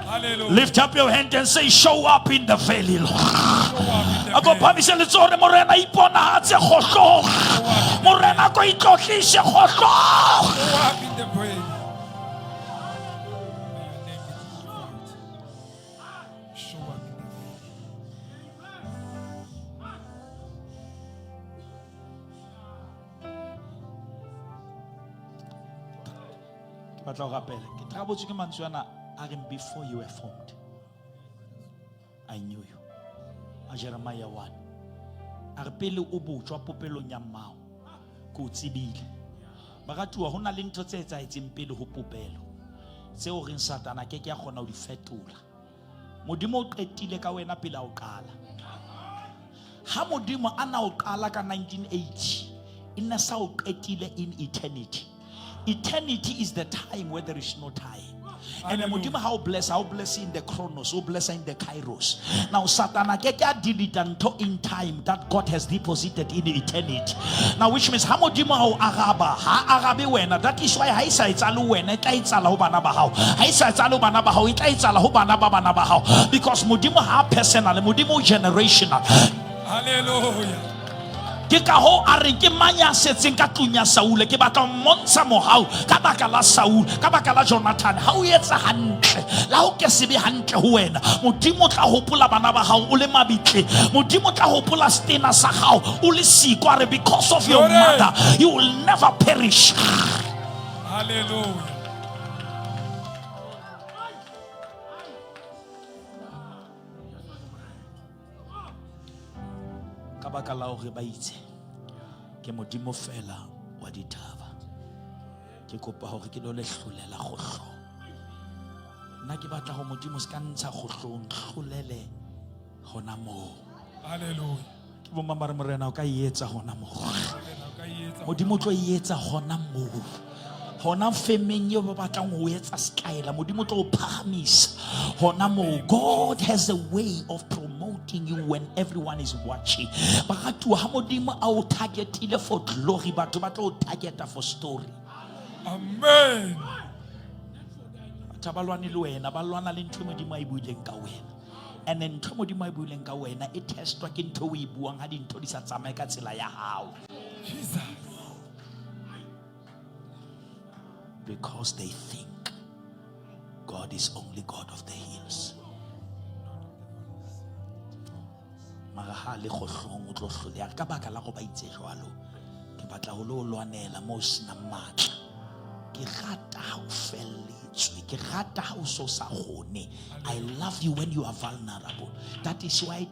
Hallelujah. Lift up your hand and say, show up in the valley, Lord. Show up in the A ko valley. phamise letsoho re, Morena, iponahatse kgohlong. Morena, ko itlotlise kgohlong. Show up in the valley. May your name be glorified. Show up in the valley. Ke batla ho rapela. Ke trabotswe ke mantswe ana a reng, before you were formed, I knew you. A Jeremiah 1. A re pele o botjwa popelong ya mmao, ke o tsebile. Baratuwa, ho na le ntho tse etsahetseng pele ho popelo, tseo reng Satana a ke ke a kgona ho di fetola. Modimo o qetile ka wena pele a o qala. Ha Modimo a na o qala ka 1980, e ne sa o qetile in eternity. Eternity is the time where there is no time. And Hallelujah. Modimo ha o bless, ha o bless in the chronos, o bless in the kairos. Now Satan a ke ke a delete ntho in time that God has deposited in eternity. Now which means ha Modimo ha o araba, ha arabe wena. That is why ha e sa etsahale ho wena, e tla etsahala ho bana ba hao. Ha e sa etsahale ho bana ba hao, e tla etsahala ho bana ba bana ba hao. Because Modimo ha personal, Modimo generational. Hallelujah. Ke ka hoo a reng ke mang ya setseng ka tlung ya Saule? Ke batla ho mmontsha mohau ka baka la Saul, ka baka la Jonathan. Ha o etsa hantle, le ha o ke se be hantle ho wena, Modimo o tla hopola bana ba hao o le mabitleng. Modimo o tla hopola setena sa hao o le siko. A re, because of your Glory. mother, you will never perish. Hallelujah. Ka baka la hore ba itse ke Modimo fela wa dithaba, ke kopa hore ke lo le hlolela kgohlong. Nna ke batla ho Modimo se ka ntsha kgohlong, hlolele hona moo. Hallelujah. Ke bo mang ba re, Morena, o ka e etsa hona moo. Morena, o ka e etsa Modimo o tlo e etsa hona moo. Hona femeng eo ba batlang ho etsa setlaela, Modimo o tlo o phahamisa hona moo. God has a way of promoting you when everyone is watching. Baratuwa, ha Modimo a o targetile for glory, batho ba tlo o targeta for story. Amen. Batho ha ba lwane le wena, ba lwana le ntho e Modimo a e buileng ka wena. And then ntho e Modimo a e buileng ka wena e testwa ke ntho o e buang ha dintho di sa tsamaye ka tsela ya hao. Jesus. Because they think God is only God of the hills. Mara ha le kgohlong o tlo hloleha ka baka la go ba itse jwalo. Ke batla ho lo lwanela moo o senang matla. Ke rata ha o felletswe. Ke rata ha o so sa kgone. I love you when you are vulnerable. That is why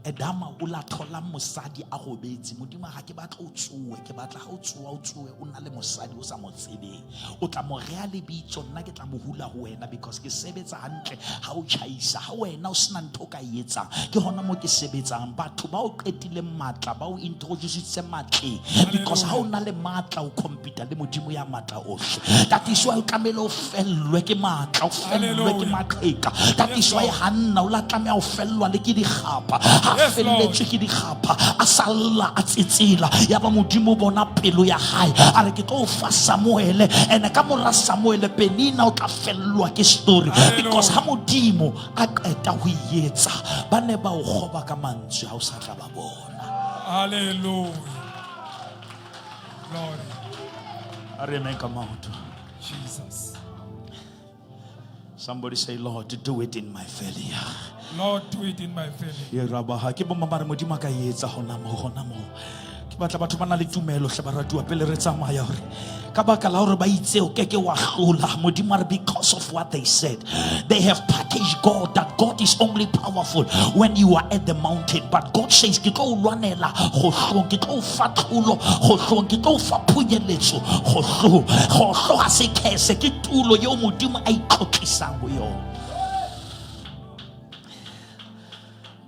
Adama o la thola mosadi a robetse. Modimo ha ke batla o tsohe, ke batla ha o tsoha o tsohe o na le mosadi o sa mo tsebeng. O tla mo rea lebitso, nna ke tla mo hula ho wena because ke sebetsa hantle ha o tjhaisa. Ha wena o sena ntho o ka e etsang, ke hona mo ke sebetsang. Batho ba o qetileng matla, ba o introduce matleng because ha o na le matla o compete le Modimo ya matla ohle. That is why o tlamehile o fellwe ke matla, o fellwe ke Hallelujah. maqheka. That Yes, is why Lord. Hanna o la tlameha ho fellwa le ke dikgapha. Ha Yes, Lord. felletswe ke dikgapha, a salla a tsetsela. Ya ba Modimo o bona pelo ya hae. A re ke tlo o fa Samuele. Ene ka mora Samuele, Penina o tla fellwa ke story. Hallelujah. Because ha Modimo a qeta ho e etsa, ba ne ba o kgoba ka mantswe ha o sa tla ba bona. Hallelujah. Glory. A re emeng ka maoto. Jesus. Somebody say, Lord, do it in my failure. Lord, do it in my failure. Ye rabaha ke bomma ba re Modimo a ka e etsa hona moo, hona moo. Ke batla batho ba na le tumelo hle baratuwa pele re tsamaya hore ka baka la hore ba itse o keke wa hlola. Modimo a re because of what they said, they have packaged God that God is only powerful when you are at the mountain. But God says ke tlo o lwanela kgohlong, ke tlo o fa tlholo kgohlong, ke tlo o fa phunyeletso kgohlong. Kgohlo ha se curse, ke tulo eo Modimo a itlotlisang ho yona.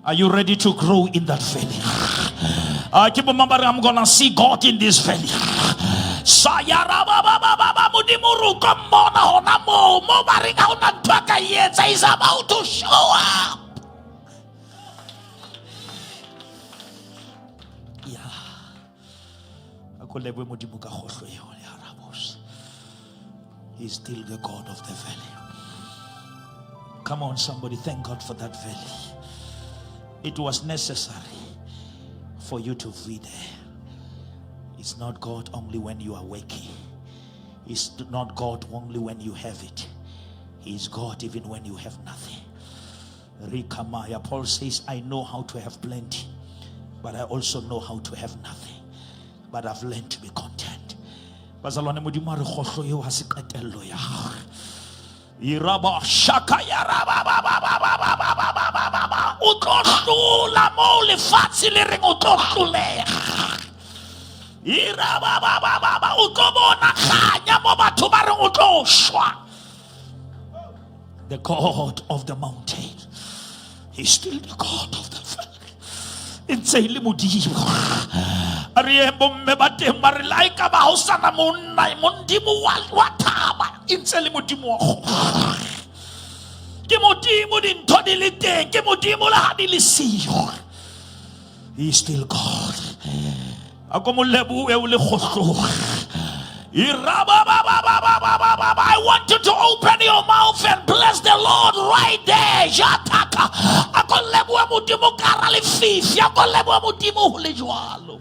Are you ready to grow in that valley? Ke bo mang ba reng, I'm gonna see God in this valley. Sayara ba ba ba ba ba, Modimo re o tlo mmona hona moo, moo ba reng ha hona ntho a ka e etsa, he's about to show up. Yeah. A ko lebohe Modimo ka kgohlo eo ya Rabos. He's still the God of the valley. Come on, somebody, thank God for that valley. It was necessary for you to be there. It's not God only when you are waking. It's not God only when you have it. He is God even when you have nothing. Rikamaya. Paul says, I know how to have plenty, but I also know how to have nothing. But I've learned to be content. Bazalwane Modimo a re kgohlo eo ha se qetello ya gagwe. Iraba shaka ya raba ba ba ba ba ba ba ba ba ba ba ba. O tlo hlola moo lefatshe le reng o tlo hloleha. Iraba ba ba ba ba. O tlo bona kganya mo batho ba reng o tlo shwa. The God of the mountain. He's still the God of the valley. E ntse e le Modimo. A re ye bomme ba teng ba re le ha ekaba ha o sana monna, Modimo wa thaba. E ntse e le Modimo wa kgotso. Ke Modimo dintho di le teng, ke Modimo le ha di le siyo. He is still God. A ko mo lebohe o le kgohlong. I want you to open your mouth and bless the Lord right there. Jataka. A ko lebohe Modimo ka hara lefifi. A ko lebohe Modimo ho le jwalo.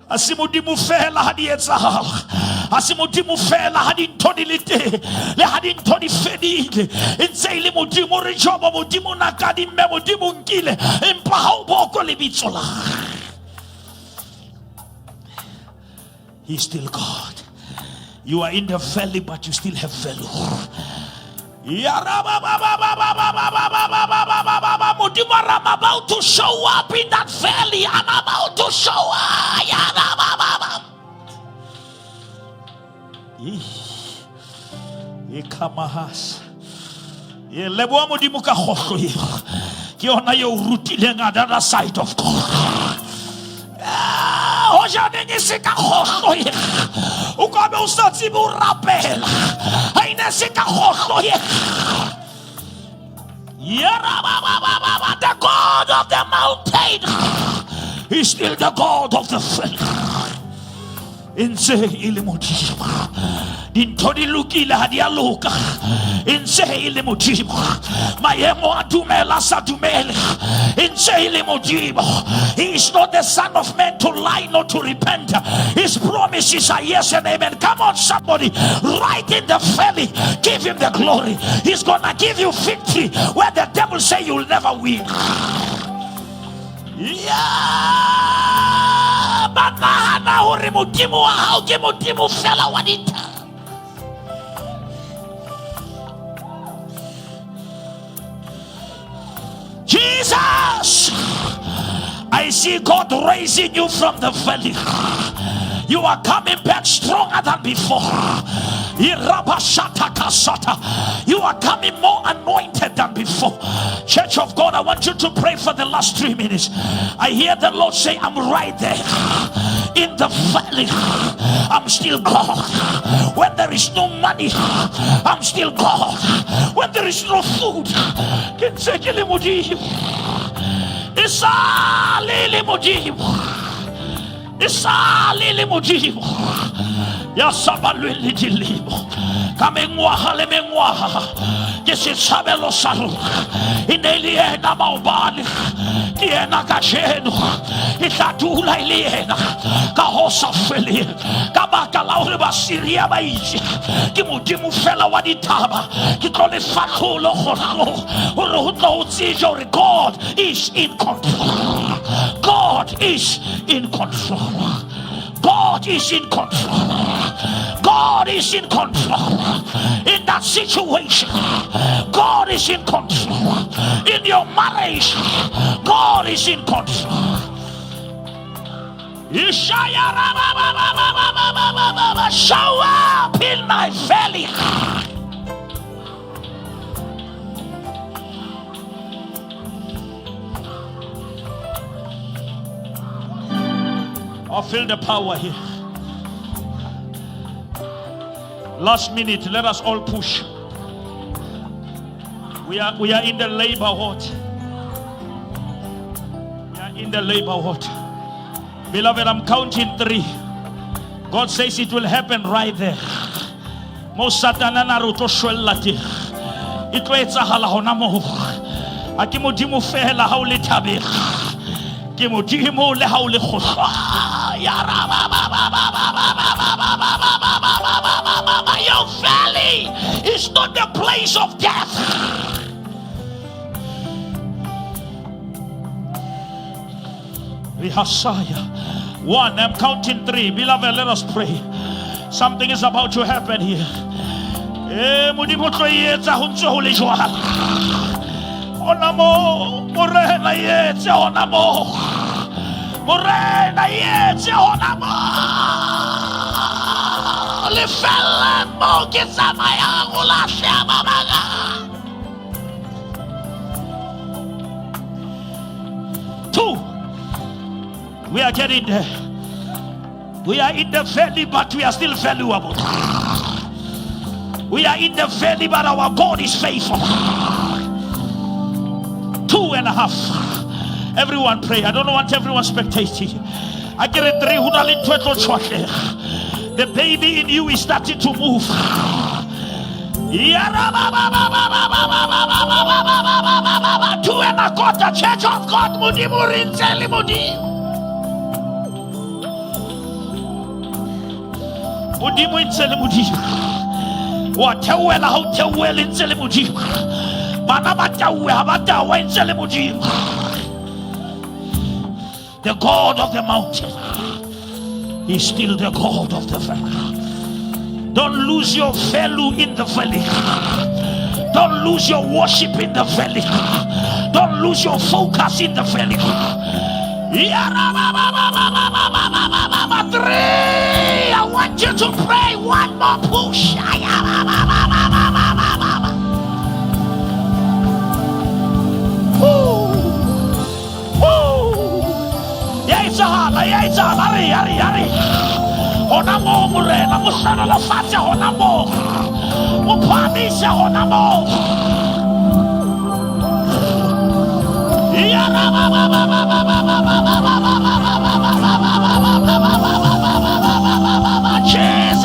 Ha se Modimo fela ha di etsahala. Ha se Modimo fela ha dintho di le teng. Le ha dintho di fedile. E ntse e le Modimo re Jobo, Modimo na kadimme, Modimo nkile. Empa ha o boko lebitso la hae. He's still God. You are in the valley, but you still have value. Modimo, I'm about to show up in that valley. I'm about to show up. Ikamahas. Ye leboha Modimo ka kgohlo eo. Ke yona eo rutileng another side of God. Hoja neng e se ka kgohlo e, o ka be o sa tsebe ho rapela. Ha e ne se ka kgohlo e. The God of the mountain is still the God of the valley. E ntse e le Modimo. Dintho di lokile ha di a loka. E ntse e le Modimo. Maemo a dumela sa dumele. E ntse e le Modimo. He is not the son of man to lie nor to repent. His promises are yes and amen. Come on, somebody, right in the valley, give him the glory. He's gonna give you victory where the devil say you'll never win. Yeah, ba nahana hore Modimo wa hao ke Modimo fela wa dithaba. Jesus, I see God raising you from the valley. You are coming back stronger than before. You are coming more anointed than before. Church of God, I want you to pray for the last 3 minutes. I hear the Lord say, I'm right there in the valley. I'm still God. When there is no money, I'm still God. When there is no food, e le Modimo ya sa balweng le dilemo ka mengwaga le mengwaga ke setshabelo sa rona e ne le yena maobane ke yena kajeno e tla dula e le yena ka ho sa feleng ka baka la hore Basiria ba itse ke Modimo fela wa dithaba ke tlo le fatlholo gore ho tlo ho tsejwa hore God is in control. God is in control. God is in control. God is in control. In that situation, God is in control. In your marriage, God is in control. Show up in my valley. I feel the power here. Last minute, let us all push. We are in the labor ward. We are in the labor ward. Beloved, I'm counting 3. God says it will happen right there. Mo satana na re o tlo shwella teng. E tlo etsahala hona moo. Ha ke Modimo fela ha o le thabeng. Ke Modimo le ha o le kgohlwa. Your valley is not the place of death. One, I'm counting 3. Beloved, let us pray. Something is about to happen here. Modimo tlo etsa ho ntse ho le jwalo. Hona moo, Morena etse hona moo. Morena etse hona moo. Lefelleng moo ke tsamayang ho lahleha ba bangata. 2. We are getting there. We are in the valley, but we are still valuable. We are in the valley, but our God is faithful. 2.5. Everyone pray. I don't want everyone spectating. I get a 3. The baby in you is starting to move. 2.25. Church of God. Modimo re ntse le Modimo. Modimo ntse le Modimo. Wa theohela ha o theohele ntse le Modimo. Bana ba tauwe ha ba tawa ntse le Modimo. The God of the mountain is still the God of the valley. Don't lose your value in the valley. Don't lose your worship in the valley. Don't lose your focus in the valley. 3. I want you to pray one more push. Hona moo Morena, mo hlohonolofatse hona moo, mo phahamise hona moo. Jesus.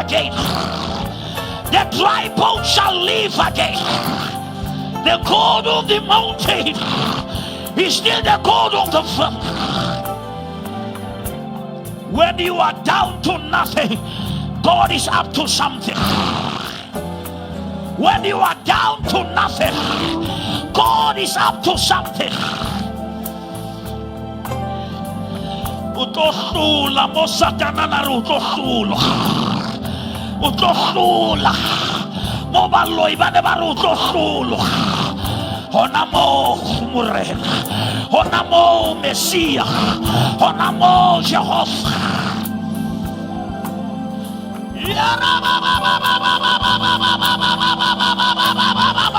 again. The dry bones shall live again. The God of the mountain is still the God of the valley. When you are down to nothing, God is up to something. When you are down to nothing, God is up to something. O tlo hlola mo Satana a re o tlo hlolwa. O tlo hlola mo baloi ba ne ba re o tlo hlolwa. Hona moo Morena, hona moo Messia, hona moo Jehova.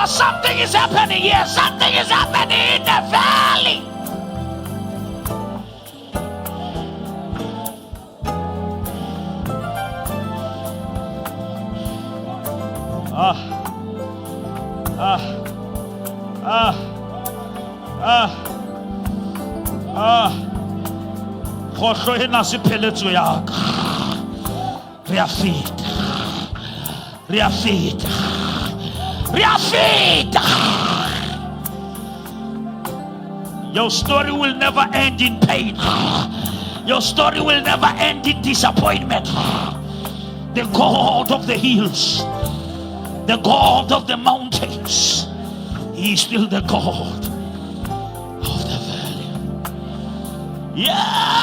Something is happening here. Something is happening in the valley. Ah, ah, ah, ah, ah. Kgohlo ena se pheletso ya ka. Re a feta, re a feta, re a feta. Your story will never end in pain. Your story will never end in disappointment. The God of the hills, the God of the mountains, He is still the God of the valley. Yeah!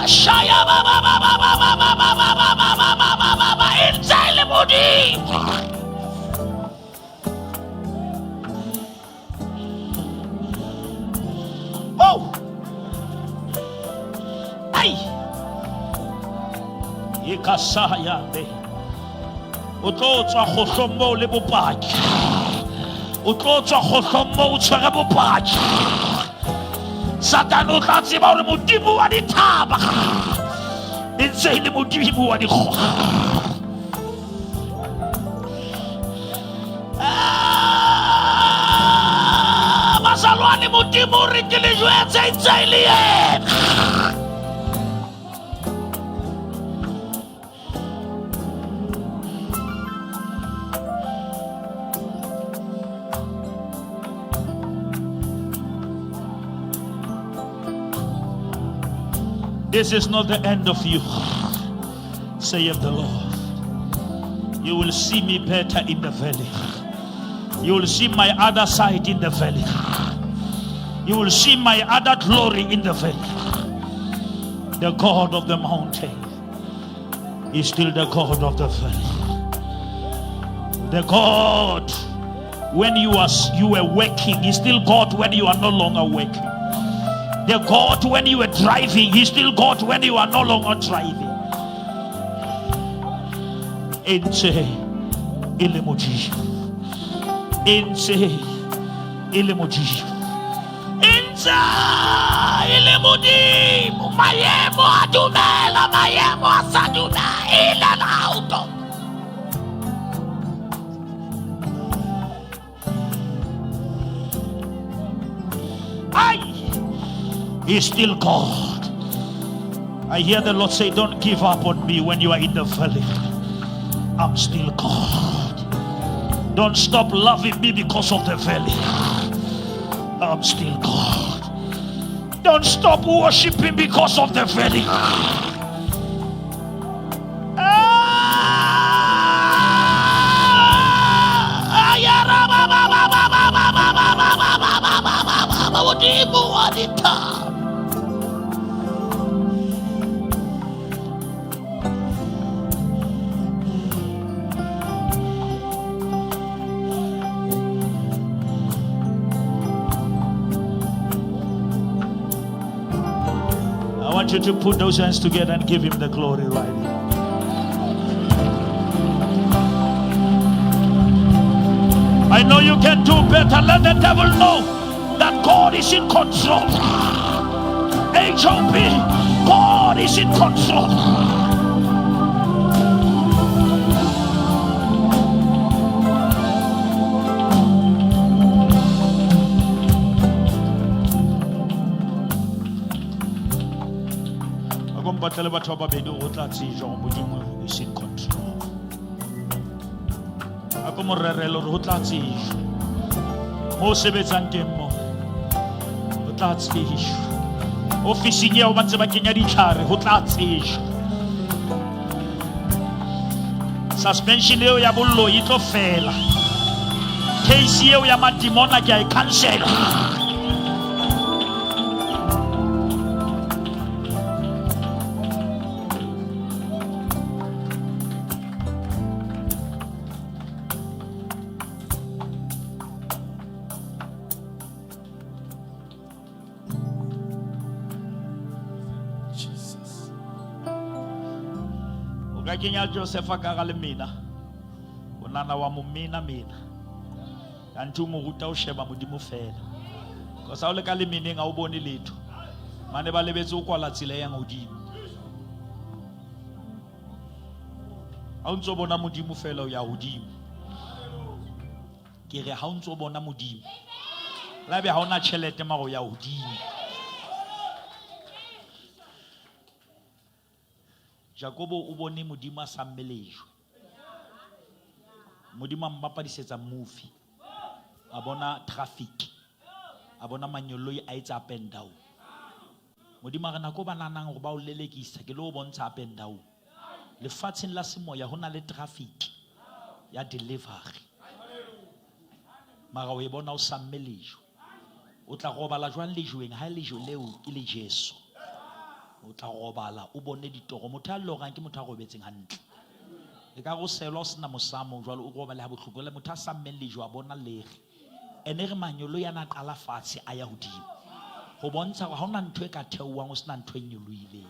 Shaya ba ba ba ba ba ba ba ba ba ba ba ba ba ba ba ba Inside Modimo. Oh! Ay! Ikasaya be. O tlo tswa kgohlong moo le bopaki. O tlo tswa kgohlong moo o tshwere bopaki. Satane o tla tseba hore Modimo wa dithaba e ntse e le Modimo wa dikgogo. Ah, bazalwane, Modimo o re ke le jwetse e ntse e le yena. This is not the end of you, saith the Lord. You will see me better in the valley. You will see my other side in the valley. You will see my other glory in the valley. The God of the mountain is still the God of the valley. The God when you were working is still God when you are no longer working. The God when you were driving, He's still God when you are no longer driving. Ntse e le Modimo. Ntse e le Modimo. Ntse e le Modimo. Maemo a dumela, maemo a sa dumela, in and out of. Ay! He's still God. I hear the Lord say, don't give up on me when you are in the valley. I'm still God. Don't stop loving me because of the valley. I'm still God. Don't stop worshiping because of the valley. Modimo wa dithaba. I want you to put those hands together and give him the glory right now. I know you can do better. Let the devil know that God is in control. H.O.P., God is in control. Mpatlele batho ba babedi go tla tsejwa gore Modimo is in control. A ko mo rerele gore go tla tsejwa. Mo o sebetsang teng mo, go tla tsejwa. Ofising eo ba ntse ba kenya ditlhare, go tla tsejwa. Suspension eo ya bollo e tlo fela. Case eo ya madimona ke a e cancela. Jesus. O ka kenya Josefa ka ga le mina. O nana wa mo mena mena. Kanthe o mo ruta o sheba Modimo fela. Cause ha o le ka lemeneng ha o bone letho. Mane ba lebetse o kwala tsela e yang hodimo. Ha o ntso bona Modimo fela o ya hodimo. Ke re ha o ntso bona Modimo. La be ha ona tjhelete mara o ya hodimo. Jakobo o bone Modimo a sa mme lejwe. Modimo a mmapadisetsa movie. A bona traffic. A bona manyoloi a etsa up and down. Modimo a re nako ba nanang hore ba o lelekisa ke lo bontsha up and down. Lefatsheng la semoya ho na le traffic ya delivery. Mara o e bona o sa mme lejwe. O tla robala jwang lejweng ha lejwe leo ke le Jesu. O tla robala o bone ditoro. Motho a lorang ke motho a robetseng hantle. E ka go selwa o sena mosamo jwalo o robale ha bohloko. Le motho a sa mmeng lejwe a bona lere. Ene re manyolo yana qala fatshe a ya hodimo. Ho bontsha hore ha hona ntho e ka theohang o sena ntho e nyolohileng.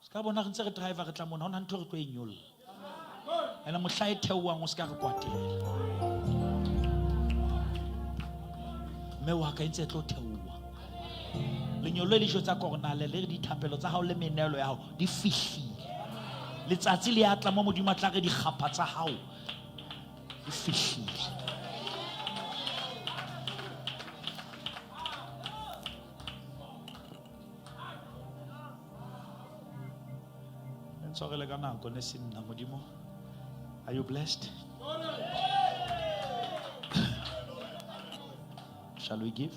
Se ka bona re ntse re driver re tla mona, ha hona ntho re tlo e nyolla. Ene mohla e theohang o se ka re kwatela. Mme wa ka e ntse e tlo theoha. Lenyolo le dijo tsa koronale le re dithapelo tsa hao le menelo ya hao di fihlile. Letsatsi le a tla mo Modimo a tla re dikgapha tsa hao di fihlile. Ntshwarele ka nako ne se nna Modimo. Are you blessed? Shall we give?